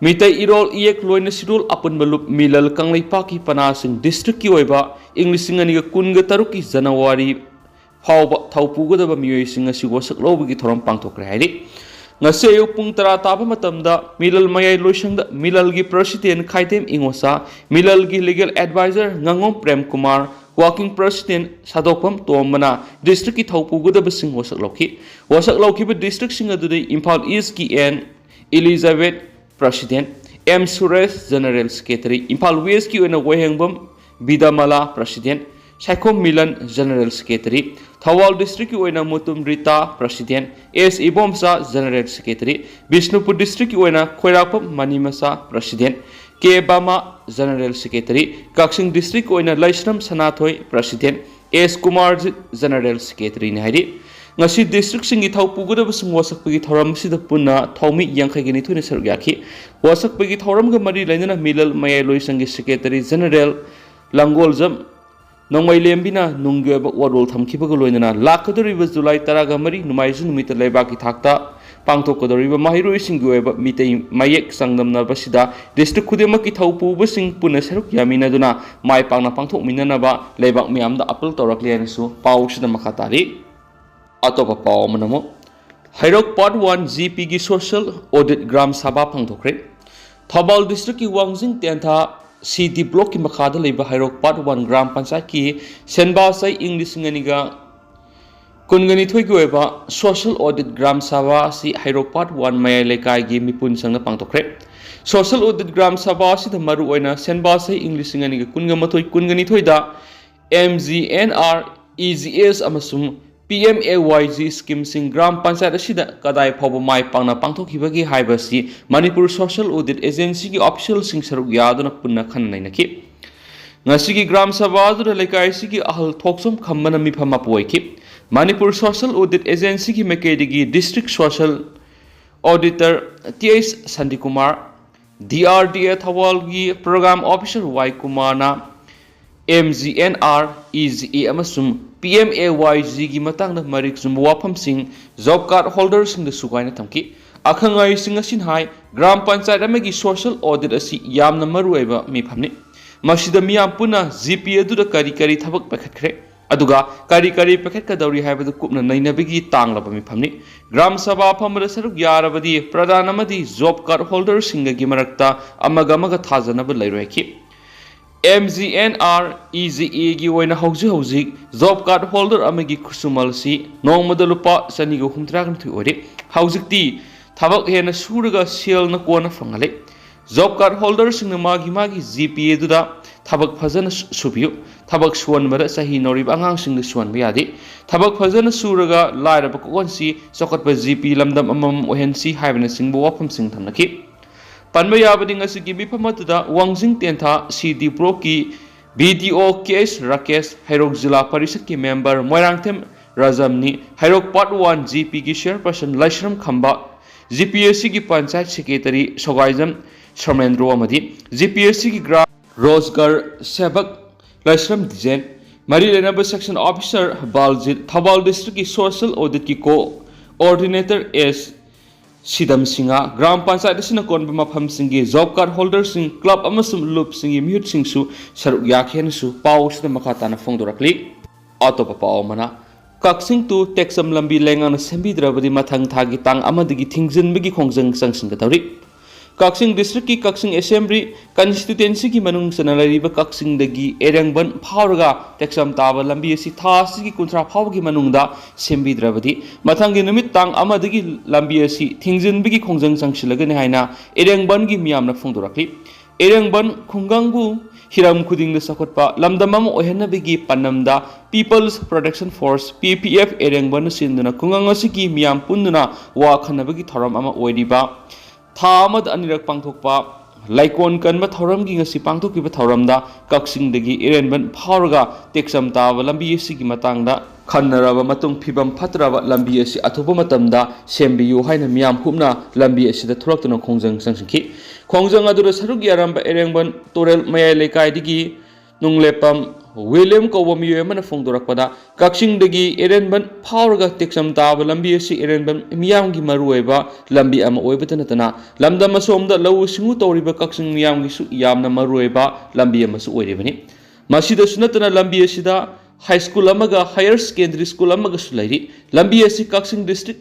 ꯃꯤꯇꯩ ꯏꯔꯣꯜ ꯏꯌꯦꯛ ꯂꯣꯏꯅ ꯁꯤꯔꯣꯜ ꯑꯄꯨꯟꯕ ꯂꯨꯞ ꯃꯤꯂꯜ ꯀꯪꯂꯩꯄꯥꯛꯀꯤ ꯄꯅꯥꯁꯤꯡ districtꯀꯤ ꯑꯣꯏꯕ ꯏꯪ ꯂꯤꯁꯤꯡ ꯑꯅꯤꯒ ꯀꯨꯟꯒ ꯇꯔꯨꯛꯀꯤ ꯖꯅꯋꯥꯔꯤ ꯐꯥꯎꯕ ꯊꯧ ꯄꯨꯒꯗꯕ ꯃꯤꯑꯣꯏꯁꯤꯡ ꯑꯁꯤ ꯋꯥꯁꯛ ꯂꯧꯕꯒꯤ ꯊꯧꯔꯝ ꯄꯥꯡꯊꯣꯛꯈ꯭ꯔꯦ ꯍꯥꯏꯔꯤ꯫ ꯉꯁꯤ ꯑꯌꯨꯛ ꯄꯨꯡ ꯇꯔꯥ ꯇꯥꯕ ꯃꯇꯝꯗ ꯃꯤꯂꯜ ꯃꯌꯥꯏ ꯂꯣꯏꯁꯪꯗ ꯃꯤꯂꯜꯒꯤ president ꯈꯥꯏꯗꯦꯝ ꯏꯉꯣꯁꯥ, ꯃꯤꯂꯜꯒꯤ legal advisor ꯉꯥꯉꯣꯝ Prem Kumar, Working President ꯁꯥꯗꯣꯛꯐꯝ ꯇꯣꯝꯕꯅ districtꯀꯤ ꯊꯧ ꯄꯨꯒꯗꯕꯁꯤꯡ ꯋꯥꯁꯛ ꯂꯧꯈꯤ꯫ ꯋꯥꯁꯛ ꯂꯧꯈꯤꯕ districtꯁꯤꯡ ꯑꯗꯨꯗꯤ ꯏꯝꯐꯥꯜ Eastꯀꯤ N Elizabeth, President, M Suresh, General Secretary, Imphal Westꯀꯤ ꯑꯣꯏꯅ Wahengbam Bidyamala, President, Saikhom Milan, General Secretary, Thoubal districtꯀꯤ ꯑꯣꯏꯅ ꯃꯨꯇꯨꯝ ꯔꯤꯇꯥ, President, ꯑꯦꯁ ꯏꯕꯣꯝꯆꯥ, General Secretary, ꯕꯤꯁꯅꯨꯄꯨꯔ districtꯀꯤ ꯑꯣꯏꯅ ꯈꯣꯏꯔꯥꯛꯄꯝ ꯃꯅꯤꯃꯆꯥ, President, ꯀꯦ ꯕꯥꯃꯥ, General Secretary, ꯀꯛꯆꯤꯡ districtꯀꯤ ꯑꯣꯏꯅ ꯂꯩꯁ꯭ꯔꯝ ꯁꯅꯥꯊꯣꯏ, President, ꯑꯦꯁ ꯀꯨꯃꯥꯔꯖꯤꯠ, General Secretaryꯅꯤ ꯍꯥꯏꯔꯤ꯫ ꯉꯁꯤ districtꯁꯤꯡꯒꯤ ꯊꯧ ꯄꯨꯒꯗꯕꯁꯤꯡ ꯋꯥꯁꯛꯄꯒꯤ ꯊꯧꯔꯝ ꯑꯁꯤꯗ ꯄꯨꯟꯅ ꯊꯧꯃꯤ ꯌꯥꯡꯈꯩꯒ ꯅꯤꯊꯣꯏꯅ ꯁꯔꯨꯛ ꯌꯥꯈꯤ꯫ ꯋꯥꯁꯛꯄꯒꯤ ꯊꯧꯔꯝꯒ ꯃꯔꯤ ꯂꯩꯅꯅ ꯃꯤꯂꯜ ꯃꯌꯥꯏꯂꯣꯏꯁꯪꯒꯤ Secretary General ꯂꯥꯡꯒꯣꯜꯖꯝ ꯅꯣꯡꯃꯩꯂꯦꯝꯕꯤꯅ ꯅꯨꯡꯒꯤ ꯑꯣꯏꯕ ꯋꯥꯔꯣꯜ ꯊꯝꯈꯤꯕꯒ ꯂꯣꯏꯅꯅ ꯂꯥꯛꯀꯗꯧꯔꯤꯕ ꯖꯨꯂꯥꯏ ꯇꯔꯥꯒ ꯃꯔꯤ ꯅꯣꯡꯃꯥꯏꯖꯤꯡ ꯅꯨꯃꯤꯠꯇ ꯂꯩꯕꯥꯛꯀꯤ ꯊꯥꯛꯇ ꯄꯥꯡꯊꯣꯛꯀꯗꯧꯔꯤꯕ ꯃꯍꯩꯔꯣꯏꯁꯤꯡꯒꯤ ꯑꯣꯏꯕ ꯃꯤꯇꯩ ꯃꯌꯦꯛ ꯆꯥꯡꯗꯝꯅꯕꯁꯤꯗ district ꯈꯨꯗꯤꯡꯃꯛꯀꯤ ꯊꯧ ꯄꯨꯕꯁꯤꯡ ꯄꯨꯟꯅ ꯁꯔꯨꯛ ꯌꯥꯃꯤꯟꯅꯗꯨꯅ ꯃꯥꯏ ꯄꯥꯛꯅ ꯄꯥꯡꯊꯣꯛꯃꯤꯟꯅꯅꯕ ꯂꯩꯕꯥꯛ ꯃꯤꯌꯥꯝꯗ appeal ꯇꯧꯔꯛꯂꯤ ꯍꯥꯏꯅꯁꯨ ꯄꯥꯎꯁꯤꯗ ꯃꯈꯥ ꯇꯥꯔꯤ꯫ ꯑꯇꯣꯞꯄ ꯄꯥꯎ ꯑꯃꯅ ꯑꯃꯨꯛ ꯍꯩꯔꯣꯛ Part One G Pꯒꯤ social audit gram sabha ꯄꯥꯡꯊꯣꯛꯈ꯭ꯔꯦ꯫ Thoubal districtꯀꯤ ꯋꯥꯡꯖꯤꯡ ꯇꯦꯟꯊꯥ C D blockꯀꯤ ꯃꯈꯥꯗ ꯂꯩꯕ ꯍꯩꯔꯣꯛ Part One gram panchayatꯀꯤ ꯁꯦꯟꯕꯥ ꯆꯍꯤ ꯏꯪ ꯂꯤꯁꯤꯡ ꯑꯅꯤꯒ ꯀꯨꯟꯒ ꯅꯤꯊꯣꯏꯒꯤ ꯑꯣꯏꯕ social audit gram sabha ꯑꯁꯤ ꯍꯩꯔꯣꯛ Part One ꯃꯌꯥꯏ ꯂꯩꯀꯥꯏꯒꯤ ꯃꯤꯄꯨꯟ ꯁꯪꯅ ꯄꯥꯡꯊꯣꯛꯈ꯭ꯔꯦ꯫ Social audit gram sabha ꯑꯁꯤꯗ ꯃꯔꯨꯑꯣꯏꯅ ꯁꯦꯟꯕꯥ ꯆꯍꯤ ꯏꯪ ꯂꯤꯁꯤꯡ ꯑꯅꯤꯒ ꯀꯨꯟꯒ ꯃꯥꯊꯣꯏ ꯀꯨꯟꯒ ꯅꯤꯊꯣꯏꯗ M G N R E G S ꯑꯃꯁꯨꯡ P M A Y G schemeꯁꯤꯡ gram panchayat ꯑꯁꯤꯗ ꯀꯗꯥꯏ ꯐꯥꯎꯕ ꯃꯥꯏ ꯄꯥꯛꯅ ꯄꯥꯡꯊꯣꯛꯈꯤꯕꯒꯦ ꯍꯥꯏꯕꯁꯤ ꯃꯅꯤꯄꯨꯔ social audit agencyꯒꯤ officialꯁꯤꯡ ꯁꯔꯨꯛ ꯌꯥꯗꯨꯅ ꯄꯨꯟꯅ ꯈꯟꯅ ꯅꯩꯅꯈꯤ꯫ ꯉꯁꯤꯒꯤ gram sabha ꯑꯗꯨꯗ ꯂꯩꯀꯥꯏ ꯑꯁꯤꯒꯤ ꯑꯍꯜ ꯊꯣꯛꯆꯣꯝ ꯈꯝꯕꯅ ꯃꯤꯐꯝ ꯃꯄꯨ ꯑꯣꯏꯈꯤ꯫ ꯃꯅꯤꯄꯨꯔ social audit agencyꯒꯤ ꯃꯥꯏꯀꯩꯗꯒꯤ district social auditor T H Shantikumar, D R D A ꯊꯧꯕꯥꯜꯒꯤ program officer Y ꯀꯨꯃꯥꯔꯅ M G N R E G S ꯑꯃꯁꯨꯡ P M A Y Gꯒꯤ ꯃꯇꯥꯡꯗ ꯃꯔꯤꯛ ꯆꯨꯝꯕ ꯋꯥꯐꯝꯁꯤꯡ job card holderꯁꯤꯡꯗ ꯁꯨꯒꯥꯏꯅ ꯊꯝꯈꯤ꯫ ꯑꯈꯪ ꯑꯍꯩꯁꯤꯡ ꯑꯁꯤꯅ ꯍꯥꯏ, gram panchayat ꯑꯃꯒꯤ social audit ꯑꯁꯤ ꯌꯥꯝꯅ ꯃꯔꯨꯑꯣꯏꯕ ꯃꯤꯐꯝꯅꯤ꯫ ꯃꯁꯤꯗ ꯃꯤꯌꯥꯝ ꯄꯨꯟꯅ G P ꯑꯗꯨꯗ ꯀꯔꯤ ꯀꯔꯤ ꯊꯕꯛ ꯄꯥꯏꯈꯠꯈ꯭ꯔꯦ, ꯑꯗꯨꯒ ꯀꯔꯤ ꯀꯔꯤ ꯄꯥꯏꯈꯠꯀꯗꯧꯔꯤ ꯍꯥꯏꯕꯗꯨ ꯀꯨꯞꯅ ꯅꯩꯅꯕꯒꯤ ꯇꯥꯡꯂꯕ ꯃꯤꯐꯝꯅꯤ꯫ Gram sabha ꯐꯝꯕꯗ ꯁꯔꯨꯛ ꯌꯥꯔꯕꯗꯤ ꯄ꯭ꯔꯙꯥꯟ ꯑꯃꯗꯤ job card holderꯁꯤꯡꯒꯒꯤ ꯃꯔꯛꯇ ꯑꯃꯒ ꯑꯃꯒ ꯊꯥꯖꯅꯕ ꯂꯩꯔꯣꯏ ꯍꯥꯏꯈꯤ꯫ M G N R E G ꯑꯦꯒꯤ ꯑꯣꯏꯅ ꯍꯧꯖꯤꯛ ꯍꯧꯖꯤꯛ ꯖꯣꯕ ꯀꯥꯔꯗ ꯍꯣꯜꯗꯔ ꯑꯃꯒꯤ ꯈꯨꯠꯁꯨꯃꯜ ꯑꯁꯤ ꯅꯣꯡꯃꯗ ꯂꯨꯄꯥ ꯆꯅꯤꯒ ꯍꯨꯝꯗ꯭ꯔꯥꯒ ꯅꯤꯊꯣꯏ ꯑꯣꯏꯔꯤ꯫ ꯍꯧꯖꯤꯛꯇꯤ ꯊꯕꯛ ꯍꯦꯟꯅ ꯁꯨꯔꯒ ꯁꯦꯜꯅ ꯀꯣꯟꯅ ꯐꯪꯍꯜꯂꯤ꯫ ꯖꯣꯕ ꯀꯥꯔꯗ ꯍꯣꯜꯗꯔꯁꯤꯡꯅ ꯃꯥꯒꯤ ꯃꯥꯒꯤ ꯖꯤ ꯄꯤ ꯑꯦꯗꯨꯗ ꯊꯕꯛ ꯐꯖꯅ ꯁꯨ-, ꯁꯨꯕꯤꯌꯨ꯫ ꯊꯕꯛ ꯁꯨꯍꯟꯕꯗ ꯆꯍꯤ ꯅꯧꯔꯤꯕ ꯑꯉꯥꯡꯁꯤꯡꯗ ꯁꯨꯍꯟꯕ ꯌꯥꯗꯦ꯫ ꯊꯕꯛ ꯐꯖꯅ ꯁꯨꯔꯒ ꯂꯥꯏꯔꯕ ꯀꯣꯛꯍꯟꯁꯤ, ꯆꯥꯎꯈꯠꯄ ꯖꯤ ꯄꯤ ꯂꯝꯗꯝ ꯑꯃꯃꯝ ꯑꯣꯏꯍꯟꯁꯤ ꯍꯥꯏꯕꯅꯆꯤꯡꯕ ꯋꯥꯐꯝꯁꯤꯡ ꯊꯝꯅꯈꯤ꯫ ꯄꯟꯕ ꯌꯥꯕꯗꯤ ꯉꯁꯤꯒꯤ ꯃꯤꯐꯝ ꯑꯗꯨꯗ ꯋꯥꯡꯖꯤꯡ ꯇꯦꯟꯊꯥ ꯁꯤ ꯗꯤ ꯕ꯭ꯂꯣꯛꯀꯤ ꯕꯤ ꯗꯤ ꯑꯣ ꯀꯦ ꯑꯦꯁ ꯔꯥꯀꯦꯁ, ꯍꯩꯔꯣꯛ ꯖꯤꯂꯥ ꯄꯔꯤꯁꯠꯀꯤ ꯃꯦꯝꯕꯔ ꯃꯣꯏꯔꯥꯡꯊꯦꯝ ꯔꯥꯖꯝꯅꯤ, ꯍꯩꯔꯣꯛ ꯄꯥꯔꯠ ꯋꯥꯟ ꯖꯤ ꯄꯤꯒꯤ ꯆꯤꯌꯔꯄꯔꯁꯟ ꯂꯥꯏꯁ꯭ꯔꯝ ꯈꯝꯕ, ꯖꯤ ꯄꯤ ꯑꯦꯁ ꯁꯤꯒꯤ ꯄꯟꯆꯥꯌꯠ ꯁꯦꯀ꯭ꯔꯦꯇꯔꯤ ꯁꯣꯒꯥꯏꯖꯝ ꯁꯣꯃꯦꯟꯗ꯭ꯔꯣ ꯑꯃꯗꯤ ꯖꯤ ꯄꯤ ꯑꯦꯁ ꯁꯤꯒꯤ ꯒ꯭ꯔꯥꯝ ꯔꯣꯖꯒꯔ ꯁꯦꯕꯛ ꯂꯥꯏꯁ꯭ꯔꯝ ꯗꯤꯖꯦꯟ, ꯃꯔꯤ ꯂꯩꯅꯕ ꯁꯦꯛꯁꯟ ꯑꯣꯐꯤꯁꯥꯔ ꯕꯥꯜꯖꯤꯠ, ꯊꯧꯕꯥꯜ ꯗꯤꯁꯇ꯭ꯔꯤꯛꯀꯤ ꯁꯣꯁꯤꯌꯦꯜ ꯑꯣꯗꯤꯠꯀꯤ ꯀꯣꯑꯣꯔꯗꯤꯅꯦꯇꯔ ꯑꯦꯁ ꯁꯤꯗꯝ ꯁꯤꯡꯍ, ꯒ꯭ꯔꯥꯝ ꯄꯟꯆꯥꯌꯠ ꯑꯁꯤꯅ ꯀꯣꯟꯕ ꯃꯐꯝꯁꯤꯡꯒꯤ ꯖꯣꯕ ꯀꯥꯔꯗ ꯍꯣꯜꯗꯔꯁꯤꯡ, ꯀ꯭ꯂꯕ ꯑꯃꯁꯨꯡ ꯂꯨꯞꯁꯤꯡꯒꯤ ꯃꯤꯍꯨꯠꯁꯤꯡꯁꯨ ꯁꯔꯨꯛ ꯌꯥꯈꯤ ꯍꯥꯏꯅꯁꯨ ꯄꯥꯎ ꯑꯁꯤꯗ ꯃꯈꯥ ꯇꯥꯅ ꯐꯣꯡꯗꯣꯔꯛꯂꯤ꯫ ꯑꯇꯣꯞꯄ ꯄꯥꯎ ꯑꯃꯅ, ꯀꯛꯆꯤꯡ to ꯇꯦꯛꯆꯝ ꯂꯝꯕꯤ ꯂꯩꯉꯥꯛꯅ ꯁꯦꯝꯕꯤꯗ꯭ꯔꯕꯗꯤ ꯃꯊꯪ ꯊꯥꯒꯤ ꯇꯥꯡ ꯑꯃꯗꯒꯤ ꯊꯤꯡꯖꯤꯟꯕꯒꯤ ꯈꯣꯡꯖꯪ ꯆꯪꯁꯤꯟꯒꯗꯧꯔꯤ꯫ ꯀꯛꯆꯤꯡ ꯗꯤꯁꯇ꯭ꯔꯤꯛꯀꯤ ꯀꯛꯆꯤꯡ ꯑꯦꯁꯦꯝꯕ꯭ꯂꯤ ꯀꯟꯁꯇꯤꯇ꯭ꯋꯦꯟꯁꯤꯒꯤ ꯃꯅꯨꯡ ꯆꯟꯅ ꯂꯩꯔꯤꯕ ꯀꯛꯆꯤꯡꯗꯒꯤ ꯑꯦꯔꯦꯡꯕꯟ ꯐꯥꯎꯔꯒ ꯇꯦꯛꯆꯝ ꯇꯥꯕ ꯂꯝꯕꯤ ꯑꯁꯤ ꯊꯥ ꯑꯁꯤꯒꯤ ꯀꯨꯟꯊ꯭ꯔꯥ ꯐꯥꯎꯕꯒꯤ ꯃꯅꯨꯡꯗ ꯁꯦꯝꯕꯤꯗ꯭ꯔꯕꯗꯤ ꯃꯊꯪꯒꯤ ꯅꯨꯃꯤꯠ ꯇꯥꯡ ꯑꯃꯗꯒꯤ ꯂꯝꯕꯤ ꯑꯁꯤ ꯊꯤꯡꯖꯤꯟꯕꯒꯤ ꯈꯣꯡꯖꯪ ꯆꯪꯁꯤꯜꯂꯒꯅꯤ ꯍꯥꯏꯅ ꯏꯔꯦꯡꯕꯟꯒꯤ ꯃꯤꯌꯥꯝꯅ ꯐꯣꯡꯗꯣꯔꯛꯂꯤ꯫ ꯏꯔꯦꯡꯕꯟ ꯈꯨꯡꯒꯪꯕꯨ ꯍꯤꯔꯝ ꯈꯨꯗꯤꯡꯗ ꯆꯥꯎꯈꯠꯄ ꯂꯝꯗꯝ ꯑꯃ ꯑꯣꯏꯍꯟꯅꯕꯒꯤ ꯄꯥꯟꯗꯝꯗ People's Protection Force, ꯄꯤ ꯄꯤ ꯑꯦꯐ, ꯏꯔꯦꯡꯕꯟꯅ ꯁꯤꯟꯗꯨꯅ ꯈꯨꯡꯒꯪ ꯑꯁꯤꯒꯤ ꯃꯤꯌꯥꯝ ꯄꯨꯟꯗꯨꯅ ꯋꯥ ꯈꯟꯅꯕꯒꯤ ꯊꯧꯔꯝ ꯑꯃ ꯑꯣꯏꯔꯤꯕ ꯊꯥ ꯑꯃꯗ ꯑꯅꯤꯔꯛ ꯄꯥꯡꯊꯣꯛꯄ ꯂꯩꯀꯣꯟ ꯀꯟꯕ ꯊꯧꯔꯝꯒꯤ ꯉꯁꯤ ꯄꯥꯡꯊꯣꯛꯈꯤꯕ ꯊꯧꯔꯝꯗ ꯀꯛꯆꯤꯡꯗꯒꯤ ꯏꯔꯦꯟꯕꯟ ꯐꯥꯎꯔꯒ ꯇꯦꯛꯆꯝ ꯇꯥꯕ ꯂꯝꯕꯤ ꯑꯁꯤꯒꯤ ꯃꯇꯥꯡꯗ ꯈꯟꯅꯔꯕ ꯃꯇꯨꯡ ꯐꯤꯕꯝ ꯐꯠꯇ꯭ꯔꯕ ꯂꯝꯕꯤ ꯑꯁꯤ ꯑꯊꯨꯕ ꯃꯇꯝꯗ ꯁꯦꯝꯕꯤꯌꯨ ꯍꯥꯏꯅ ꯃꯤꯌꯥꯝ ꯍꯨꯞꯅ ꯂꯝꯕꯤ ꯑꯁꯤꯗ ꯊꯣꯛꯂꯛꯇꯨꯅ ꯈꯣꯡꯖꯪ ꯆꯪꯁꯤꯟꯈꯤ꯫ ꯈꯣꯡꯖꯪ ꯑꯗꯨꯗ ꯁꯔꯨꯛ ꯌꯥꯔꯝꯕ ꯏꯔꯦꯡꯕꯟ ꯇꯨꯔꯦꯜ ꯃꯌꯥꯏ ꯂꯩꯀꯥꯏꯗꯒꯤ ꯅꯨꯡꯂꯦꯞꯄꯝ ꯋꯤꯂꯤꯌꯝ ꯀꯧꯕ ꯃꯤꯑꯣꯏ ꯑꯃꯅ ꯐꯣꯡꯗꯣꯔꯛꯄꯗ, ꯀꯛꯆꯤꯡꯗꯒꯤ ꯏꯔꯦꯟꯕꯟ ꯐꯥꯎꯔꯒ ꯇꯦꯛꯆꯝ ꯇꯥꯕ ꯂꯝꯕꯤ ꯑꯁꯤ ꯏꯔꯦꯟꯕꯟ ꯃꯤꯌꯥꯝꯒꯤ ꯃꯔꯨꯑꯣꯏꯕ ꯂꯝꯕꯤ ꯑꯃ ꯑꯣꯏꯕꯇ ꯅꯠꯇꯅ ꯂꯝꯗꯝ ꯑꯁꯣꯝꯗ ꯂꯧꯎ ꯁꯤꯡꯎ ꯇꯧꯔꯤꯕ ꯀꯛꯆꯤꯡ ꯃꯤꯌꯥꯝꯒꯤꯁꯨ ꯌꯥꯝꯅ ꯃꯔꯨꯑꯣꯏꯕ ꯂꯝꯕꯤ ꯑꯃꯁꯨ ꯑꯣꯏꯔꯤꯕꯅꯤ꯫ ꯃꯁꯤꯗꯁꯨ ꯅꯠꯇꯅ ꯂꯝꯕꯤ ꯑꯁꯤꯗ ꯍꯥꯏ ꯁ꯭ꯀꯨꯜ ꯑꯃꯒ ꯍꯥꯌꯔ ꯁꯦꯀꯦꯟꯗꯔꯤ ꯁ꯭ꯀꯨꯜ ꯑꯃꯒꯁꯨ ꯂꯩꯔꯤ꯫ ꯂꯝꯕꯤ ꯑꯁꯤ ꯀꯛꯆꯤꯡ ꯗꯤꯁꯇ꯭ꯔꯤꯛ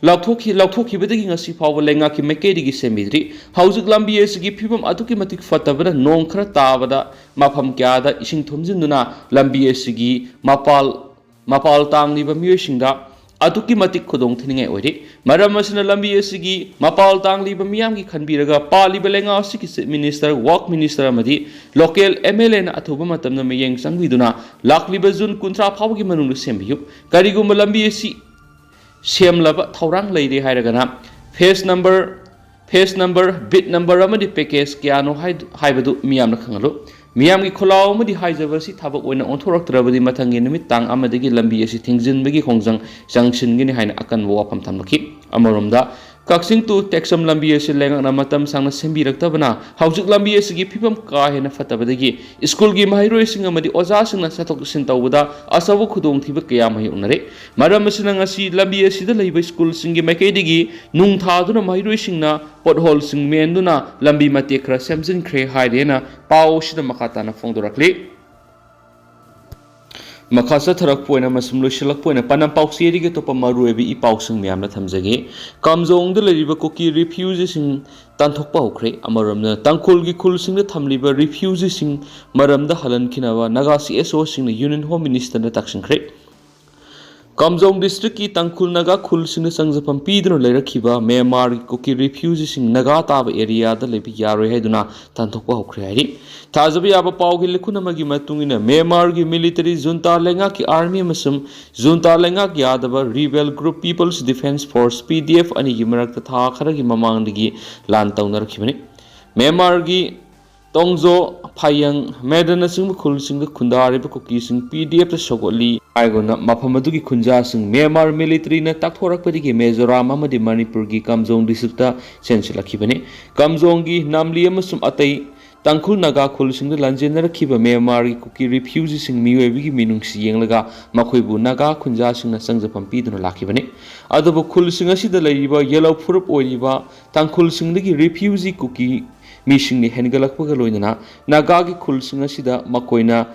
ꯂꯧꯊꯣꯛꯈꯤ ꯂꯧꯊꯣꯛꯈꯤꯕꯗꯒꯤ ꯉꯁꯤ ꯐꯥꯎꯕ ꯂꯩꯉꯥꯛꯀꯤ ꯃꯥꯏꯀꯩꯗꯒꯤ ꯁꯦꯝꯕꯤꯗ꯭ꯔꯤ꯫ ꯍꯧꯖꯤꯛ ꯂꯝꯕꯤ ꯑꯁꯤꯒꯤ ꯐꯤꯕꯝ ꯑꯗꯨꯛꯀꯤ ꯃꯇꯤꯛ ꯐꯠꯇꯕꯅ ꯅꯣꯡ ꯈꯔ ꯇꯥꯕꯗ ꯃꯐꯝ ꯀꯌꯥꯗ ꯏꯁꯤꯡ ꯊꯨꯝꯖꯤꯟꯗꯨꯅ ꯂꯝꯕꯤ ꯑꯁꯤꯒꯤ ꯃꯄꯥꯜ ꯃꯄꯥꯜ ꯇꯥꯡꯂꯤꯕ ꯃꯤꯑꯣꯏꯁꯤꯡꯗ ꯑꯗꯨꯛꯀꯤ ꯃꯇꯤꯛ ꯈꯨꯗꯣꯡ ꯊꯤꯅꯤꯡꯉꯥꯏ ꯑꯣꯏꯔꯤ꯫ ꯃꯔꯝ ꯑꯁꯤꯅ ꯂꯝꯕꯤ ꯑꯁꯤꯒꯤ ꯃꯄꯥꯜ ꯇꯥꯡꯂꯤꯕ ꯃꯤꯌꯥꯝꯒꯤ ꯈꯟꯕꯤꯔꯒ ꯄꯥꯜꯂꯤꯕ ꯂꯩꯉꯥꯛ ꯑꯁꯤꯒꯤ Chief Minister, Work Minister ꯑꯃꯗꯤ local M L A ꯅ ꯑꯊꯨꯕ ꯃꯇꯝꯗ ꯃꯤꯠꯌꯦꯡ ꯆꯪꯕꯤꯗꯨꯅ ꯂꯥꯛꯂꯤꯕ ꯖꯨꯟ ꯀꯨꯟꯊ꯭ꯔꯥ ꯐꯥꯎꯕꯒꯤ ꯃꯅꯨꯡꯗ ꯁꯦꯝꯕꯤꯌꯨ꯫ ꯀꯔꯤꯒꯨꯝꯕ ꯂꯝꯕꯤ ꯑꯁꯤ ꯁꯦꯝꯂꯕ ꯊꯧꯔꯥꯡ ꯂꯩꯔꯦ ꯍꯥꯏꯔꯒꯅ phase number phase number, bid number ꯑꯃꯗꯤ package ꯀꯌꯥꯅꯣ ꯍꯥꯏ-, ꯍꯥꯏꯕꯗꯨ ꯃꯤꯌꯥꯝꯅ ꯈꯪꯍꯜꯂꯨ꯫ ꯃꯤꯌꯥꯝꯒꯤ ꯈꯣꯜꯂꯥꯎ ꯑꯃꯗꯤ ꯍꯥꯏꯖꯕ ꯑꯁꯤ ꯊꯕꯛ ꯑꯣꯏꯅ ꯑꯣꯟꯊꯣꯔꯛꯇ꯭ꯔꯕꯗꯤ ꯃꯊꯪꯒꯤ ꯅꯨꯃꯤꯠ ꯇꯥꯡ ꯑꯃꯗꯒꯤ ꯂꯝꯕꯤ ꯑꯁꯤ ꯊꯤꯡꯖꯤꯟꯕꯒꯤ ꯈꯣꯡꯖꯪ ꯆꯪꯁꯤꯟꯒꯅꯤ ꯍꯥꯏꯅ ꯑꯀꯟꯕ ꯋꯥꯐꯝ ꯊꯝꯂꯛꯈꯤ꯫ ꯑꯃꯔꯣꯝꯗ, ꯀꯛꯆꯤꯡ to ꯇꯦꯛꯁꯝ ꯂꯝꯕꯤ ꯑꯁꯤ ꯂꯩꯉꯥꯛꯅ ꯃꯇꯝ ꯁꯥꯡꯅ ꯁꯦꯝꯕꯤꯔꯛꯇꯕꯅ ꯍꯧꯖꯤꯛ ꯂꯝꯕꯤ ꯑꯁꯤꯒꯤ ꯐꯤꯕꯝ ꯀꯥ ꯍꯦꯟꯅ ꯐꯠꯇꯕꯗꯒꯤ ꯁ꯭ꯀꯨꯜꯒꯤ ꯃꯍꯩꯔꯣꯏꯁꯤꯡ ꯑꯃꯗꯤ ꯑꯣꯖꯥꯁꯤꯡꯅ ꯆꯠꯊꯣꯛ ꯆꯠꯁꯤꯟ ꯇꯧꯕꯗ ꯑꯆꯧꯕ ꯈꯨꯗꯣꯡꯊꯤꯕ ꯀꯌꯥ ꯃꯥꯌꯣꯛꯅꯔꯦ꯫ ꯃꯔꯝ ꯑꯁꯤꯅ ꯉꯁꯤ ꯂꯝꯕꯤ ꯑꯁꯤꯗ ꯂꯩꯕ ꯁ꯭ꯀꯨꯜꯁꯤꯡꯒꯤ ꯃꯥꯏꯀꯩꯗꯒꯤ ꯅꯨꯡ ꯊꯥꯗꯨꯅ ꯃꯍꯩꯔꯣꯏꯁꯤꯡꯅ ꯄꯣꯠꯍꯣꯜꯁꯤꯡ ꯃꯦꯟꯗꯨꯅ ꯂꯝꯕꯤ ꯃꯇꯦꯛ ꯈꯔ ꯁꯦꯝꯖꯤꯟꯈ꯭ꯔꯦ ꯍꯥꯏꯔꯦꯅ ꯄꯥꯎ ꯑꯁꯤꯗ ꯃꯈꯥ ꯇꯥꯅ ꯐꯣꯡꯗꯣꯔꯛꯂꯤ꯫ ꯃꯈꯥ ꯆꯠꯊꯔꯛꯄ ꯑꯣꯏꯅ ꯑꯃꯁꯨꯡ ꯂꯣꯏꯁꯤꯜꯂꯛꯄ ꯑꯣꯏꯅ ꯄꯥꯟꯗꯝ ꯄꯥꯎꯆꯦꯗꯒꯤ ꯑꯇꯣꯞꯄ ꯃꯔꯨꯑꯣꯏꯕ ꯏ ꯄꯥꯎꯁꯤꯡ ꯃꯌꯥꯝꯅ ꯊꯝꯖꯒꯦ꯫ ꯀꯥꯝꯖꯣꯡꯗ ꯂꯩꯔꯤꯕ ꯀꯨꯀꯤ refugeeꯁꯤꯡ ꯇꯥꯟꯊꯣꯛꯄ ꯍꯧꯈ꯭ꯔꯦ꯫ ꯑꯃꯔꯣꯝꯗ, ꯇꯥꯡꯈꯨꯜꯒꯤ ꯈꯨꯜꯁꯤꯡꯗ ꯊꯝꯂꯤꯕ refugeeꯁꯤꯡ ꯃꯔꯝꯗ ꯍꯜꯍꯟꯈꯤꯅꯕ Naga C S Oꯁꯤꯡꯅ Union Home Ministerꯗ ꯇꯛꯁꯤꯟꯈ꯭ꯔꯦ꯫ ꯀꯥꯝꯖꯣꯡ districtꯀꯤ ꯇꯥꯡꯈꯨꯜ ꯅꯥꯒꯥ ꯈꯨꯜꯁꯤꯡꯗ ꯆꯪꯖꯐꯝ ꯄꯤꯗꯨꯅ ꯂꯩꯔꯛꯈꯤꯕ ꯃ꯭ꯌꯥꯟꯃꯥꯔꯒꯤ ꯀꯨꯀꯤ refugeeꯁꯤꯡ ꯅꯥꯒꯥ ꯇꯥꯕ areaꯗ ꯂꯩꯕ ꯌꯥꯔꯣꯏ ꯍꯥꯏꯗꯨꯅ ꯇꯥꯟꯊꯣꯛꯄ ꯍꯧꯈ꯭ꯔꯦ ꯍꯥꯏꯔꯤ꯫ ꯊꯥꯖꯕ ꯌꯥꯕ ꯄꯥꯎꯒꯤ ꯂꯤꯈꯨꯟ ꯑꯃꯒꯤ ꯃꯇꯨꯡ ꯏꯟꯅ, ꯃ꯭ꯌꯥꯟꯃꯥꯔꯒꯤ military junta ꯂꯩꯉꯥꯛꯀꯤ army ꯑꯃꯁꯨꯡ junta ꯂꯩꯉꯥꯛ ꯌꯥꯗꯕ rebel group People's Defence Force, P D F, ꯑꯅꯤꯒꯤ ꯃꯔꯛꯇ ꯊꯥ ꯈꯔꯒꯤ ꯃꯃꯥꯡꯗꯒꯤ ꯂꯥꯟ ꯇꯧꯅꯔꯛꯈꯤꯕꯅꯤ꯫ ꯃ꯭ꯌꯥꯟꯃꯥꯔꯒꯤ ꯇꯣꯡꯖꯣ, ꯐꯥꯏꯌꯪ, ꯃꯦꯗꯅꯆꯤꯡꯕ ꯈꯨꯜꯁꯤꯡꯗ ꯈꯨꯟꯗꯥꯔꯤꯕ ꯀꯨꯀꯤꯁꯤꯡ P D Fꯇ ꯁꯧꯒꯠꯂꯤ ꯍꯥꯏꯗꯨꯅ ꯃꯐꯝ ꯑꯗꯨꯒꯤ ꯈꯨꯟꯖꯥꯁꯤꯡ ꯃ꯭ꯌꯥꯟꯃꯥꯔ militaryꯅ ꯇꯥꯛꯊꯣꯔꯛꯄꯗꯒꯤ ꯃꯤꯖꯣꯔꯥꯝ ꯑꯃꯗꯤ ꯃꯅꯤꯄꯨꯔꯒꯤ ꯀꯥꯝꯖꯣꯡ districtꯇ ꯆꯦꯟꯁꯤꯜꯂꯛꯈꯤꯕꯅꯤ꯫ ꯀꯥꯝꯖꯣꯡꯒꯤ ꯅꯥꯝꯂꯤ ꯑꯃꯁꯨꯡ ꯑꯇꯩ ꯇꯥꯡꯈꯨꯜ ꯅꯥꯒꯥ ꯈꯨꯜꯁꯤꯡꯗ ꯂꯥꯟꯖꯦꯟꯅꯔꯛꯈꯤꯕ ꯃ꯭ꯌꯥꯟꯃꯥꯔꯒꯤ ꯀꯨꯀꯤ refugeeꯁꯤꯡ ꯃꯤꯑꯣꯏꯕꯒꯤ ꯃꯤꯅꯨꯡꯁꯤ ꯌꯦꯡꯂꯒ ꯃꯈꯣꯏꯕꯨ ꯅꯥꯒꯥ ꯈꯨꯟꯖꯥꯁꯤꯡꯅ ꯆꯪꯖꯐꯝ ꯄꯤꯗꯨꯅ ꯂꯥꯛꯈꯤꯕꯅꯤ꯫ ꯑꯗꯨꯕꯨ ꯈꯨꯜꯁꯤꯡ ꯑꯁꯤꯗ ꯂꯩꯔꯤꯕ ꯌꯦꯜꯂꯧ ꯐꯨꯔꯨꯞ ꯑꯣꯏꯔꯤꯕ ꯇꯥꯡꯈꯨꯜꯁꯤꯡꯗꯒꯤ refugee ꯀꯨꯀꯤ ꯃꯤꯁꯤꯡꯅ ꯍꯦꯟꯒꯠꯂꯛꯄꯒ ꯂꯣꯏꯅꯅ ꯅꯥꯒꯥꯒꯤ ꯈꯨꯜꯁꯤꯡ ꯑꯁꯤꯗ ꯃꯈꯣꯏꯅ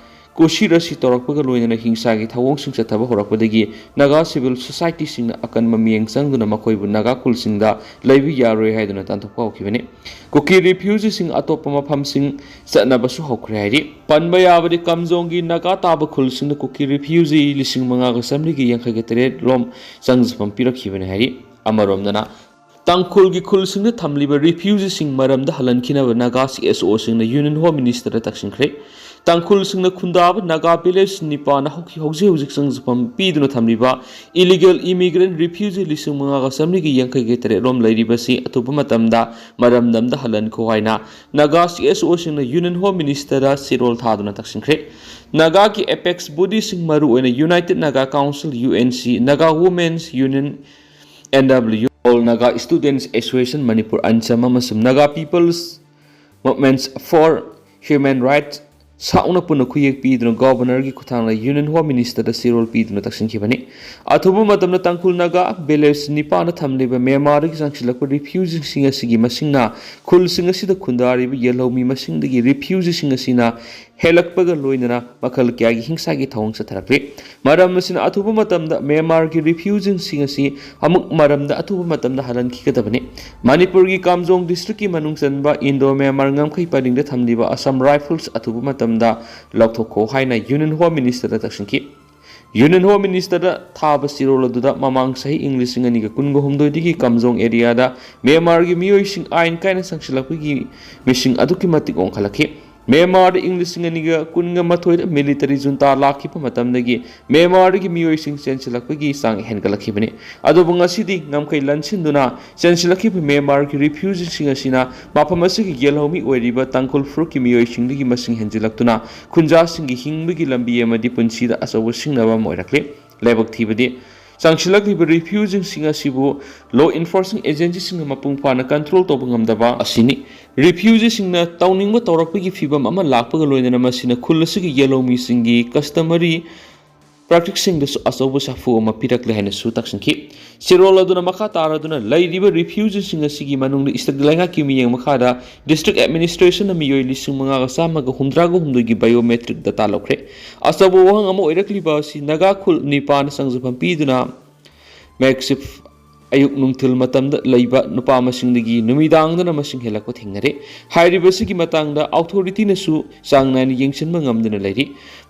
ꯎꯁꯤꯔꯁꯤ ꯇꯧꯔꯛꯄꯒ ꯂꯣꯏꯅꯅ ꯍꯤꯡꯁꯥꯒꯤ ꯊꯧꯑꯣꯡꯁꯤꯡ ꯆꯠꯊꯕ ꯍꯧꯔꯛꯄꯗꯒꯤ ꯅꯥꯒꯥ civil societyꯁꯤꯡꯅ ꯑꯀꯟꯕ ꯃꯤꯠꯌꯦꯡ ꯆꯪꯗꯨꯅ ꯃꯈꯣꯏꯕꯨ ꯅꯥꯒꯥ ꯈꯨꯜꯁꯤꯡꯗ ꯂꯩꯕ ꯌꯥꯔꯣꯏ ꯍꯥꯏꯗꯨꯅ ꯇꯥꯟꯊꯣꯛꯄ ꯍꯧꯈꯤꯕꯅꯤ꯫ ꯀꯨꯀꯤ refugeeꯁꯤꯡ ꯑꯇꯣꯞꯄ ꯃꯐꯝꯁꯤꯡ ꯆꯠꯅꯕꯁꯨ ꯍꯧꯈ꯭ꯔꯦ ꯍꯥꯏꯔꯤ꯫ ꯄꯟꯕ ꯌꯥꯕꯗꯤ ꯀꯥꯝꯖꯣꯡꯒꯤ ꯅꯥꯒꯥ ꯇꯥꯕ ꯈꯨꯜꯁꯤꯡꯗ ꯀꯨꯀꯤ refugee ꯂꯤꯁꯤꯡ ꯃꯉꯥꯒ ꯆꯥꯃꯔꯤꯒ ꯌꯥꯡꯈꯩꯒ ꯇꯔꯦꯠ ꯔꯣꯝ ꯆꯪꯖꯐꯝ ꯄꯤꯔꯛꯈꯤꯕꯅꯤ ꯍꯥꯏꯔꯤ꯫ ꯑꯃꯔꯣꯝꯗꯅ ꯇꯥꯡꯈꯨꯜꯒꯤ ꯈꯨꯜꯁꯤꯡꯗ ꯊꯝꯂꯤꯕ refugeeꯁꯤꯡ ꯃꯔꯝꯗ ꯍꯜꯍꯟꯈꯤꯅꯕ Naga CSOꯁꯤꯡꯅ Union Home Ministerꯗ ꯇꯛꯁꯤꯟꯈ꯭ꯔꯦ꯫ ꯇꯥꯡꯈꯨꯜꯁꯤꯡꯅ ꯈꯨꯟꯗꯥꯕ Naga village ꯅꯤꯄꯥꯟ ꯍꯧꯖꯤꯛ ꯍꯧꯖꯤꯛ ꯍꯧꯖꯤꯛ ꯆꯪꯖꯐꯝ ꯄꯤꯗꯨꯅ ꯊꯝꯂꯤꯕ illegal immigrant refugee ꯂꯤꯁꯤꯡ ꯃꯉꯥꯒ ꯆꯥꯃꯔꯤꯒ ꯌꯥꯡꯈꯩꯒ ꯇꯔꯦꯠ ꯔꯣꯝ ꯂꯩꯔꯤꯕꯁꯤ ꯑꯊꯨꯕ ꯃꯇꯝꯗ ꯃꯔꯝꯗꯝꯗ ꯍꯜꯍꯟꯈꯣ ꯍꯥꯏꯅ ꯅꯥꯒꯥ CSOꯁꯤꯡꯅ Union Home Ministerꯗ ꯆꯦꯔꯣꯜ ꯊꯥꯗꯨꯅ ꯇꯛꯁꯤꯟꯈ꯭ꯔꯦ꯫ ꯅꯥꯒꯥꯒꯤ apex bodyꯁꯤꯡ ꯃꯔꯨꯑꯣꯏꯅ United Naga Council, UNC, Naga Women's Union, NW, All Naga Students Association Manipur, ANCHAM, ꯑꯃꯁꯨꯡ Naga People's Movements for Human Rights ꯁꯥꯎꯅ ꯄꯨꯟꯅ ꯈꯨꯌꯦꯛ ꯄꯤꯗꯨꯅ Governorꯒꯤ ꯈꯨꯠꯊꯥꯡꯗ Union Home Ministerꯗ ꯆꯦꯔꯣꯜ ꯄꯤꯗꯨꯅ ꯇꯛꯁꯤꯟꯈꯤꯕꯅꯤ꯫ ꯑꯊꯨꯕ ꯃꯇꯝꯗ ꯇꯥꯡꯈꯨꯜ ꯅꯥꯒꯥ village ꯅꯤꯄꯥꯟꯗ ꯊꯝꯂꯤꯕ ꯃ꯭ꯌꯥꯟꯃꯥꯔꯗꯒꯤ ꯆꯪꯁꯤꯜꯂꯛꯄ refugeeꯁꯤꯡ ꯑꯁꯤꯒꯤ ꯃꯁꯤꯡꯅ ꯈꯨꯜꯁꯤꯡ ꯑꯁꯤꯗ ꯈꯨꯟꯗꯥꯔꯤꯕ ꯌꯦꯜꯍꯧꯃꯤ ꯃꯁꯤꯡꯗꯒꯤ refugeeꯁꯤꯡ ꯑꯁꯤꯅ ꯍꯦꯜꯂꯛꯄꯒ ꯂꯣꯏꯅꯅ ꯃꯈꯜ ꯀꯌꯥꯒꯤ ꯍꯤꯡꯁꯥꯒꯤ ꯊꯧꯑꯣꯡ ꯆꯠꯊꯔꯛꯂꯤ꯫ ꯃꯔꯝ ꯑꯁꯤꯅ ꯑꯊꯨꯕ ꯃꯇꯝꯗ ꯃ꯭ꯌꯥꯟꯃꯥꯔꯒꯤ refugeeꯁꯤꯡ ꯑꯁꯤ ꯑꯃꯨꯛ ꯃꯔꯝꯗ ꯑꯊꯨꯕ ꯃꯇꯝꯗ ꯍꯜꯍꯟꯈꯤꯒꯗꯕꯅꯤ꯫ ꯃꯅꯤꯄꯨꯔꯒꯤ ꯀꯥꯝꯖꯣꯡ districtꯀꯤ ꯃꯅꯨꯡ ꯆꯟꯕ Indo Myanmar ꯉꯝꯈꯩ ꯄꯔꯤꯡꯗ ꯊꯝꯂꯤꯕ Assam Rifles ꯑꯊꯨꯕ ꯃꯇꯝꯗ ꯂꯧꯊꯣꯛꯈꯣ ꯍꯥꯏꯅ Union Home Ministerꯗ ꯇꯛꯁꯤꯟꯈꯤ꯫ Union Home Ministerꯗ ꯊꯥꯕ ꯆꯦꯔꯣꯜ ꯑꯗꯨꯗ ꯃꯃꯥꯡ ꯆꯍꯤ ꯏꯪ ꯂꯤꯁꯤꯡ ꯑꯅꯤꯒ ꯀꯨꯟꯒ ꯍꯨꯝꯗꯣꯏꯗꯒꯤ ꯀꯥꯝꯖꯣꯡ areaꯗ ꯃ꯭ꯌꯥꯟꯃꯥꯔꯒꯤ ꯃꯤꯑꯣꯏꯁꯤꯡ ꯑꯥꯏꯟ ꯀꯥꯏꯅ ꯆꯪꯁꯤꯜꯂꯛꯄꯒꯤ ꯃꯤꯁꯤꯡ ꯑꯗꯨꯛꯀꯤ ꯃꯇꯤꯛ ꯋꯥꯡꯈꯠꯂꯛꯈꯤ꯫ ꯃ꯭ꯌꯥꯟꯃꯥꯔꯗ ꯏꯪ ꯂꯤꯁꯤꯡ ꯑꯅꯤꯒ ꯀꯨꯟꯒ ꯃꯥꯊꯣꯏꯗ military junta ꯂꯥꯛꯈꯤꯕ ꯃꯇꯝꯗꯒꯤ ꯃ꯭ꯌꯥꯟꯃꯥꯔꯗꯒꯤ ꯃꯤꯑꯣꯏꯁꯤꯡ ꯆꯦꯟꯁꯤꯜꯂꯛꯄꯒꯤ ꯆꯥꯡ ꯍꯦꯟꯒꯠꯂꯛꯈꯤꯕꯅꯤ꯫ ꯑꯗꯨꯕꯨ ꯉꯁꯤꯗꯤ ꯉꯝꯈꯩ ꯂꯟꯁꯤꯟꯗꯨꯅ ꯆꯦꯟꯁꯤꯜꯂꯛꯈꯤꯕ ꯃ꯭ꯌꯥꯟꯃꯥꯔꯒꯤ refugeeꯁꯤꯡ ꯑꯁꯤꯅ ꯃꯐꯝ ꯑꯁꯤꯒꯤ ꯌꯦꯜꯍꯧꯃꯤ ꯑꯣꯏꯔꯤꯕ ꯇꯥꯡꯈꯨꯜ ꯐꯨꯔꯨꯞꯀꯤ ꯃꯤꯑꯣꯏꯁꯤꯡꯗꯒꯤ ꯃꯁꯤꯡ ꯍꯦꯟꯖꯤꯜꯂꯛꯇꯨꯅ ꯈꯨꯟꯖꯥꯁꯤꯡꯒꯤ ꯍꯤꯡꯕꯒꯤ ꯂꯝꯕꯤ ꯑꯃꯗꯤ ꯄꯨꯟꯁꯤꯗ ꯑꯆꯧꯕ ꯁꯤꯡꯅꯕ ꯑꯃ ꯑꯣꯏꯔꯛꯂꯤ꯫ ꯂꯥꯏꯕꯛ ꯊꯤꯕꯗꯤ ꯆꯪꯁꯤꯜꯂꯛꯂꯤꯕ refugeeꯁꯤꯡ ꯑꯁꯤꯕꯨ law enforcing agencyꯁꯤꯡꯅ ꯃꯄꯨꯡ ꯐꯥꯅ control ꯇꯧꯕ ꯉꯝꯗꯕ ꯑꯁꯤꯅꯤ꯫ Refugeeꯁꯤꯡꯅ ꯇꯧꯅꯤꯡꯕ ꯇꯧꯔꯛꯄꯒꯤ ꯐꯤꯚꯝ ꯑꯃ ꯂꯥꯛꯄꯒ ꯂꯣꯏꯅꯅ ꯃꯁꯤꯅ ꯈꯨꯜ ꯑꯁꯤꯒꯤ ꯌꯦꯜꯍꯧꯃꯤꯁꯤꯡꯒꯤ customary ꯄ꯭ꯔꯥꯛꯇꯤꯛꯁꯤꯡꯗꯁꯨ ꯑꯆꯧꯕ ꯁꯥꯐꯨ ꯑꯃ ꯄꯤꯔꯛꯂꯦ ꯍꯥꯏꯅꯁꯨ ꯇꯛꯁꯤꯟꯈꯤ꯫ ꯆꯦꯔꯣꯜ ꯑꯗꯨꯅ ꯃꯈꯥ ꯇꯥꯔꯗꯨꯅ ꯂꯩꯔꯤꯕ ꯔꯤꯐ꯭ꯌꯨꯖꯤꯁꯤꯡ ꯑꯁꯤꯒꯤ ꯃꯅꯨꯡꯗ ꯏꯁꯇꯦꯠ ꯂꯩꯉꯥꯛꯀꯤ ꯃꯤꯠꯌꯦꯡ ꯃꯈꯥꯗ ꯗꯤꯁꯇ꯭ꯔꯤꯛ ꯑꯦꯗꯃꯤꯅꯤꯁꯇ꯭ꯔꯦꯁꯟꯅ ꯃꯤꯑꯣꯏ ꯂꯤꯁꯤꯡ ꯃꯉꯥꯒ ꯆꯥꯝꯃꯒ ꯍꯨꯝꯗ꯭ꯔꯥꯒ ꯍꯨꯝꯗꯣꯏꯒꯤ ꯕꯥꯏꯑꯣꯃꯦꯇ꯭ꯔꯤꯛ ꯗꯇꯥ ꯂꯧꯈ꯭ꯔꯦ꯫ ꯑꯆꯧꯕ ꯋꯥꯍꯪ ꯑꯃ ꯑꯣꯏꯔꯛꯂꯤꯕ ꯑꯁꯤ ꯅꯥꯒꯥ ꯈꯨꯜ ꯅꯤꯄꯥꯅ ꯆꯪꯖꯐꯝ ꯄꯤꯗꯨꯅ ꯃꯦꯛꯁꯤꯐ ꯑꯌꯨꯛ ꯅꯨꯡꯊꯤꯜ ꯃꯇꯝꯗ ꯂꯩꯕ ꯅꯨꯄꯥ ꯃꯁꯤꯡꯗꯒꯤ ꯅꯨꯃꯤꯗꯥꯡꯗꯅ ꯃꯁꯤꯡ ꯍꯦꯜꯂꯛꯄ ꯊꯦꯡꯅꯔꯦ꯫ ꯍꯥꯏꯔꯤꯕꯁꯤꯒꯤ ꯃꯇꯥꯡꯗ ꯑꯣꯊꯣꯔꯤꯇꯤꯅꯁꯨ ꯆꯥꯡ ꯅꯥꯏꯅ ꯌꯦꯡꯁꯤꯟꯕ ꯉꯝꯗꯅ ꯂꯩꯔꯤ꯫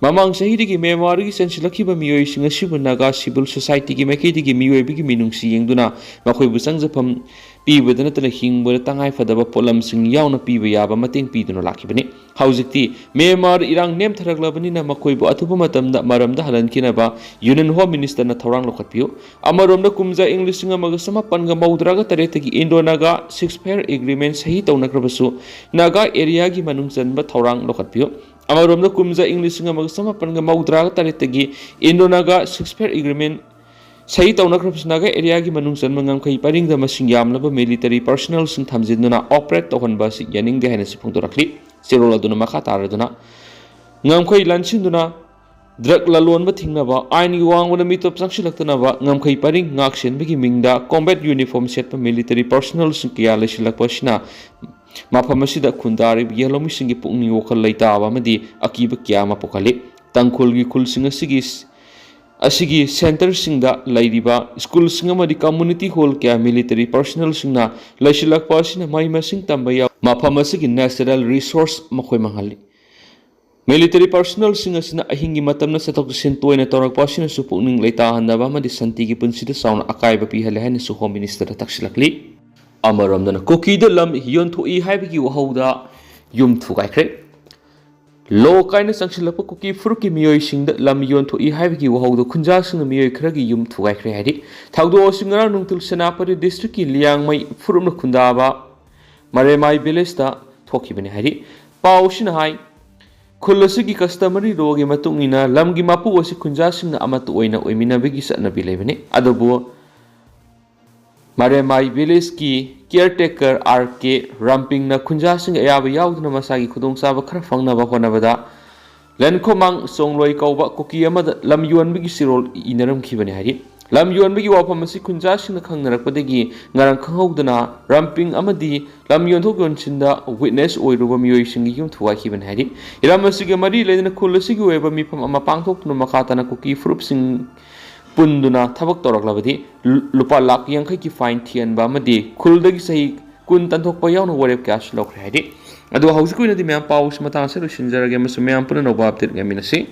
ꯃꯃꯥꯡ ꯆꯍꯤꯗꯒꯤ ꯃ꯭ꯌꯥꯟꯃꯥꯔꯒꯤ ꯆꯦꯟꯁꯤꯜꯂꯛꯈꯤꯕ ꯃꯤꯑꯣꯏꯁꯤꯡ ꯑꯁꯤꯕꯨ ꯅꯥꯒꯥ ꯁꯤꯚꯤꯜ ꯁꯣꯁꯥꯏꯇꯤꯒꯤ ꯃꯥꯏꯀꯩꯗꯒꯤ ꯃꯤꯑꯣꯏꯕꯒꯤ ꯃꯤꯅꯨꯡꯁꯤ ꯌꯦꯡꯗꯨꯅ ꯃꯈꯣꯏꯕꯨ ꯆꯪꯖꯐꯝ ꯄꯤꯕꯗ ꯅꯠꯇꯅ ꯍꯤꯡꯕꯗ ꯇꯉꯥꯏꯐꯗꯕ ꯄꯣꯠꯂꯝꯁꯤꯡ ꯌꯥꯎꯅ ꯄꯤꯕ ꯌꯥꯕ ꯃꯇꯦꯡ ꯄꯤꯗꯨꯅ ꯂꯥꯛꯈꯤꯕꯅꯤ꯫ ꯍꯧꯖꯤꯛꯇꯤ ꯃ꯭ꯌꯥꯟꯃꯥꯔ ꯏꯔꯥꯡ ꯅꯦꯝꯊꯔꯛꯂꯕꯅꯤꯅ ꯃꯈꯣꯏꯕꯨ ꯑꯊꯨꯕ ꯃꯇꯝꯗ ꯃꯔꯝꯗ ꯍꯜꯍꯟꯈꯤꯅꯕ ꯌꯨꯅꯤꯌꯟ ꯍꯣꯝ ꯃꯤꯅꯤꯁꯇꯔꯅ ꯊꯧꯔꯥꯡ ꯂꯧꯈꯠꯄꯤꯌꯨ꯫ ꯑꯃꯔꯣꯝꯗ ꯀꯨꯝꯖꯥ ꯏꯪ ꯂꯤꯁꯤꯡ ꯑꯃꯒ ꯆꯃꯥꯄꯟꯒ ꯃꯧꯗ꯭ꯔꯥꯒ ꯇꯔꯦꯠꯇꯒꯤ ꯏꯟꯗꯣ ꯅꯥꯒꯥ ꯁꯤꯁꯐꯦꯌꯔ ꯑꯦꯒ꯭ꯔꯤꯃꯦꯟ ꯁꯍꯤ ꯇꯧꯅꯈ꯭ꯔꯕꯁꯨ ꯅꯥꯒꯥ ꯑꯦꯔꯤꯌꯥꯒꯤ ꯃꯅꯨꯡ ꯆꯟꯕ ꯊꯧꯔꯥꯡ ꯂꯧꯈꯠꯄꯤꯌꯨ꯫ ꯑꯃꯔꯣꯝꯗ ꯀꯨꯝꯖꯥ ꯏꯪ ꯂꯤꯁꯤꯡ ꯑꯃꯒ ꯆꯃꯥꯄꯟꯒ ꯃꯧꯗ꯭ꯔꯥꯒ ꯇꯔꯦꯠꯇꯒꯤ ꯏꯟꯗꯣ ꯅꯥꯒꯥ ꯁꯤꯁꯐꯦꯌꯔ ꯑꯦꯒ꯭ꯔꯤꯃꯦꯟ ꯁꯍꯤ ꯇꯧꯅꯈ꯭ꯔꯕꯁꯨ ꯅꯥꯒꯥ ꯑꯦꯔꯤꯌꯥꯒꯤ ꯃꯅꯨꯡ ꯆꯟꯕ ꯉꯝꯈꯩ ꯄꯔꯤꯡꯗ ꯃꯁꯤꯡ ꯌꯥꯝꯂꯕ ꯃꯤꯂꯤꯇꯔꯤ ꯄꯔꯁꯣꯅꯦꯜꯁꯤꯡ ꯊꯝꯖꯤꯟꯗꯨꯅ ꯑꯣꯄꯔꯦꯠ ꯇꯧꯍꯟꯕ ꯑꯁꯤ ꯌꯥꯅꯤꯡꯗꯦ ꯍꯥꯏꯅꯁꯨ ꯐꯣꯡꯗꯣꯔꯛꯂꯤ꯫ ꯆꯦꯔꯣꯜ ꯑꯗꯨꯅ ꯃꯈꯥ ꯇꯥꯔꯗꯨꯅ ꯉꯝꯈꯩ ꯂꯥꯟꯁꯤꯟꯗꯨꯅ ꯗ꯭ꯔꯒ ꯂꯂꯣꯟꯕ ꯊꯤꯡꯅꯕ, ꯑꯥꯏꯟꯒꯤ ꯋꯥꯡꯃꯗ ꯃꯤꯇꯣꯞ ꯆꯪꯁꯤꯜꯂꯛꯇꯅꯕ, ꯉꯝꯈꯩ ꯄꯔꯤꯡ ꯉꯥꯛ ꯁꯦꯟꯕꯒꯤ ꯃꯤꯡꯗ ꯀꯣꯝꯕꯦꯠ ꯌꯨꯅꯤꯐꯣꯔꯝ ꯁꯦꯠꯄ ꯃꯤꯂꯤꯇꯔꯤ ꯄꯔꯁꯣꯅꯦꯜꯁꯤꯡ ꯀꯌꯥ ꯂꯩꯁꯤꯜꯂꯛꯄ ꯑꯁꯤꯅ ꯃꯐꯝ ꯑꯁꯤꯗ ꯈꯨꯟꯗꯥꯔꯤꯕ ꯌꯦꯜꯍꯧꯃꯤꯁꯤꯡꯒꯤ ꯄꯨꯛꯅꯤꯡ ꯋꯥꯈꯜ ꯂꯩꯇꯥꯕ ꯑꯃꯗꯤ ꯑꯀꯤꯕ ꯀꯌꯥ ꯑꯃ ꯄꯣꯛꯍꯜꯂꯤ꯫ ꯇꯥꯡꯈꯨꯜꯒꯤ ꯈꯨꯜꯁꯤꯡ ꯑꯁꯤꯒꯤ ꯑꯁꯤꯒꯤ ꯁꯦꯟꯇꯔꯁꯤꯡꯗ ꯂꯩꯔꯤꯕ ꯁ꯭ꯀꯨꯜꯁꯤꯡ ꯑꯃꯗꯤ ꯀꯝꯃ꯭ꯌꯨꯅꯤꯇꯤ ꯍꯣꯜ ꯀꯌꯥ ꯃꯤꯂꯤꯇꯔꯤ ꯄꯔꯁꯣꯅꯦꯜꯁꯤꯡꯅ ꯂꯩꯁꯤꯜꯂꯛꯄ ꯑꯁꯤꯅ ꯃꯍꯩ ꯃꯁꯤꯡ ꯇꯝꯕ ꯌꯥꯎ-, ꯃꯐꯝ ꯑꯁꯤꯒꯤ ꯅꯦꯆꯔꯦꯜ ꯔꯤꯁꯣꯔꯁ ꯃꯈꯣꯏ ꯃꯥꯡꯍꯜꯂꯤ꯫ ꯃꯤꯂꯤꯇꯔꯤ ꯄꯔꯁꯣꯅꯦꯜꯁꯤꯡ ꯑꯁꯤꯅ ꯑꯍꯤꯡꯒꯤ ꯃꯇꯝꯗ ꯆꯠꯊꯣꯛ ꯆꯠꯁꯤꯟ ꯇꯣꯏꯅ ꯇꯧꯔꯛꯄ ꯑꯁꯤꯅꯁꯨ ꯄꯨꯛꯅꯤꯡ ꯂꯩꯇꯥꯍꯟꯗꯕ ꯑꯃꯗꯤ ꯁꯥꯟꯇꯤꯒꯤ ꯄꯨꯟꯁꯤꯗ ꯆꯥꯎꯅ ꯑꯀꯥꯏꯕ ꯄꯤꯍꯜꯂꯦ ꯍꯥꯏꯅꯁꯨ ꯍꯣꯝ ꯃꯤꯅꯤꯁꯇꯔꯅ ꯇꯛꯁꯤꯜꯂꯛꯂꯤ꯫ ꯑꯃꯔꯣꯝꯗꯅ ꯀꯨꯀꯤꯗ ꯂꯝ ꯌꯣꯟꯊꯣꯛꯏ ꯍꯥꯏꯕꯒꯤ ꯋꯥꯍꯧꯗ ꯌꯨꯝ ꯊꯨꯒꯥꯏꯈ꯭ꯔꯦ꯫ ꯂꯣ ꯀꯥꯏꯅ ꯆꯪꯁꯤꯜꯂꯛꯄ ꯀꯨꯀꯤ ꯐꯨꯔꯨꯞꯀꯤ ꯃꯤꯑꯣꯏꯁꯤꯡꯗ ꯂꯝ ꯌꯣꯟꯊꯣꯛꯏ ꯍꯥꯏꯕꯒꯤ ꯋꯥꯍꯧꯗ ꯈꯨꯟꯖꯥꯁꯤꯡꯅ ꯃꯤꯑꯣꯏ ꯈꯔꯒꯤ ꯌꯨꯝ ꯊꯨꯒꯥꯏꯈ꯭ꯔꯦ ꯍꯥꯏꯔꯤ꯫ ꯊꯧꯗꯣꯛ ꯑꯁꯤ ꯉꯔꯥꯡ ꯅꯨꯡꯊꯤꯜ ꯁꯦꯅꯥꯄꯇꯤ ꯗꯤꯁꯇ꯭ꯔꯤꯛꯀꯤ ꯂꯤꯌꯥꯡꯃꯩ ꯐꯨꯔꯨꯞꯅ ꯈꯨꯟꯗꯥꯕ ꯃꯔꯦꯃꯥꯏ ꯚꯤꯂꯦꯖꯇ ꯊꯣꯛꯈꯤꯕꯅꯤ ꯍꯥꯏꯔꯤ꯫ ꯄꯥꯎ ꯑꯁꯤꯅ ꯍꯥꯏ, ꯈꯨꯜ ꯑꯁꯤꯒꯤ ꯀꯁꯇꯃꯔꯤ ꯂꯣꯒꯤ ꯃꯇꯨꯡ ꯏꯟꯅ ꯂꯝꯒꯤ ꯃꯄꯨ ꯑꯁꯤ ꯈꯨꯟꯖꯥꯁꯤꯡꯅ ꯑꯃꯠꯇ ꯑꯣꯏꯅ ꯑꯣꯏꯃꯤꯟꯅꯕꯒꯤ ꯆꯠꯅꯕꯤ ꯂꯩꯕꯅꯤ꯫ ꯑꯗꯨꯕꯨ ꯃꯔꯦꯃꯥꯏ ꯚꯤꯂꯦꯖꯀꯤ ꯀꯤꯌꯔ ꯇꯦꯀꯔ ꯑꯥꯔ ꯀꯦ ꯔꯥꯝꯄꯤꯡꯅ ꯈꯨꯟꯖꯥꯁꯤꯡ ꯑꯌꯥꯕ ꯌꯥꯎꯗꯅ ꯃꯁꯥꯒꯤ ꯈꯨꯗꯣꯡꯆꯥꯕ ꯈꯔ ꯐꯪꯅꯕ ꯍꯣꯠꯅꯕꯗ ꯂꯟꯈꯣꯃꯥꯡ ꯆꯣꯡꯂꯣꯏ ꯀꯧꯕ ꯀꯨꯀꯤ ꯑꯃꯗ ꯂꯝ ꯌꯣꯟꯕꯒꯤ ꯆꯤꯔꯣꯜ ꯏꯅꯔꯝꯈꯤꯕꯅꯤ ꯍꯥꯏꯔꯤ꯫ ꯂꯝ ꯌꯣꯟꯕꯒꯤ ꯋꯥꯐꯝ ꯑꯁꯤ ꯈꯨꯟꯖꯥꯁꯤꯡꯅ ꯈꯪꯅꯔꯛꯄꯗꯒꯤ ꯉꯔꯥꯡ ꯈꯪꯍꯧꯗꯅ ꯔꯥꯝꯄꯤꯡ ꯑꯃꯗꯤ ꯂꯝ ꯌꯣꯟꯊꯣꯛ ꯌꯣꯟꯁꯤꯟꯗ ꯋꯤꯠꯅꯦꯁ ꯑꯣꯏꯔꯨꯕ ꯃꯤꯑꯣꯏꯁꯤꯡꯒꯤ ꯌꯨꯝ ꯊꯨꯒꯥꯏꯈꯤꯕꯅꯤ ꯍꯥꯏꯔꯤ꯫ ꯏꯔꯝ ꯑꯁꯤꯒ ꯃꯔꯤ ꯂꯩꯅꯅ ꯈꯨꯜ ꯑꯁꯤꯒꯤ ꯑꯣꯏꯕ ꯃꯤꯐꯝ ꯑꯃ ꯄꯥꯡꯊꯣꯛꯇꯨꯅ ꯃꯈꯥ ꯇꯥꯅ ꯀꯨꯀꯤ ꯐꯨꯔꯨꯞꯁꯤꯡ ꯄꯨꯟꯗꯨꯅ ꯊꯕꯛ ꯇꯧꯔꯛꯂꯕꯗꯤ ꯂꯨꯄꯥ ꯂꯥꯈ ꯌꯥꯡꯈꯩꯒꯤ ꯐꯥꯏꯟ ꯊꯤꯍꯟꯕ ꯑꯃꯗꯤ ꯈꯨꯜꯗꯒꯤ ꯆꯍꯤ ꯀꯨꯟ ꯇꯥꯟꯊꯣꯛꯄ ꯌꯥꯎꯅ ꯋꯥꯔꯦꯞ ꯀꯌꯥꯁꯨ ꯂꯧꯈ꯭ꯔꯦ ꯍꯥꯏꯔꯤ꯫ ꯑꯗꯣ ꯍꯧꯖꯤꯛꯀꯤ ꯑꯣꯏꯅꯗꯤ ꯃꯌꯥꯝ ꯄꯥꯎꯁꯤ ꯃꯇꯥꯡ ꯑꯁꯤꯗ ꯂꯣꯏꯁꯤꯟꯖꯔꯒꯦ ꯑꯃꯁꯨꯡ ꯃꯌꯥꯝ ꯄꯨꯟꯅ ꯑꯅꯧꯕ ꯑꯞꯗꯦꯠ ꯉꯥꯏꯃꯤꯟꯅꯁꯤ꯫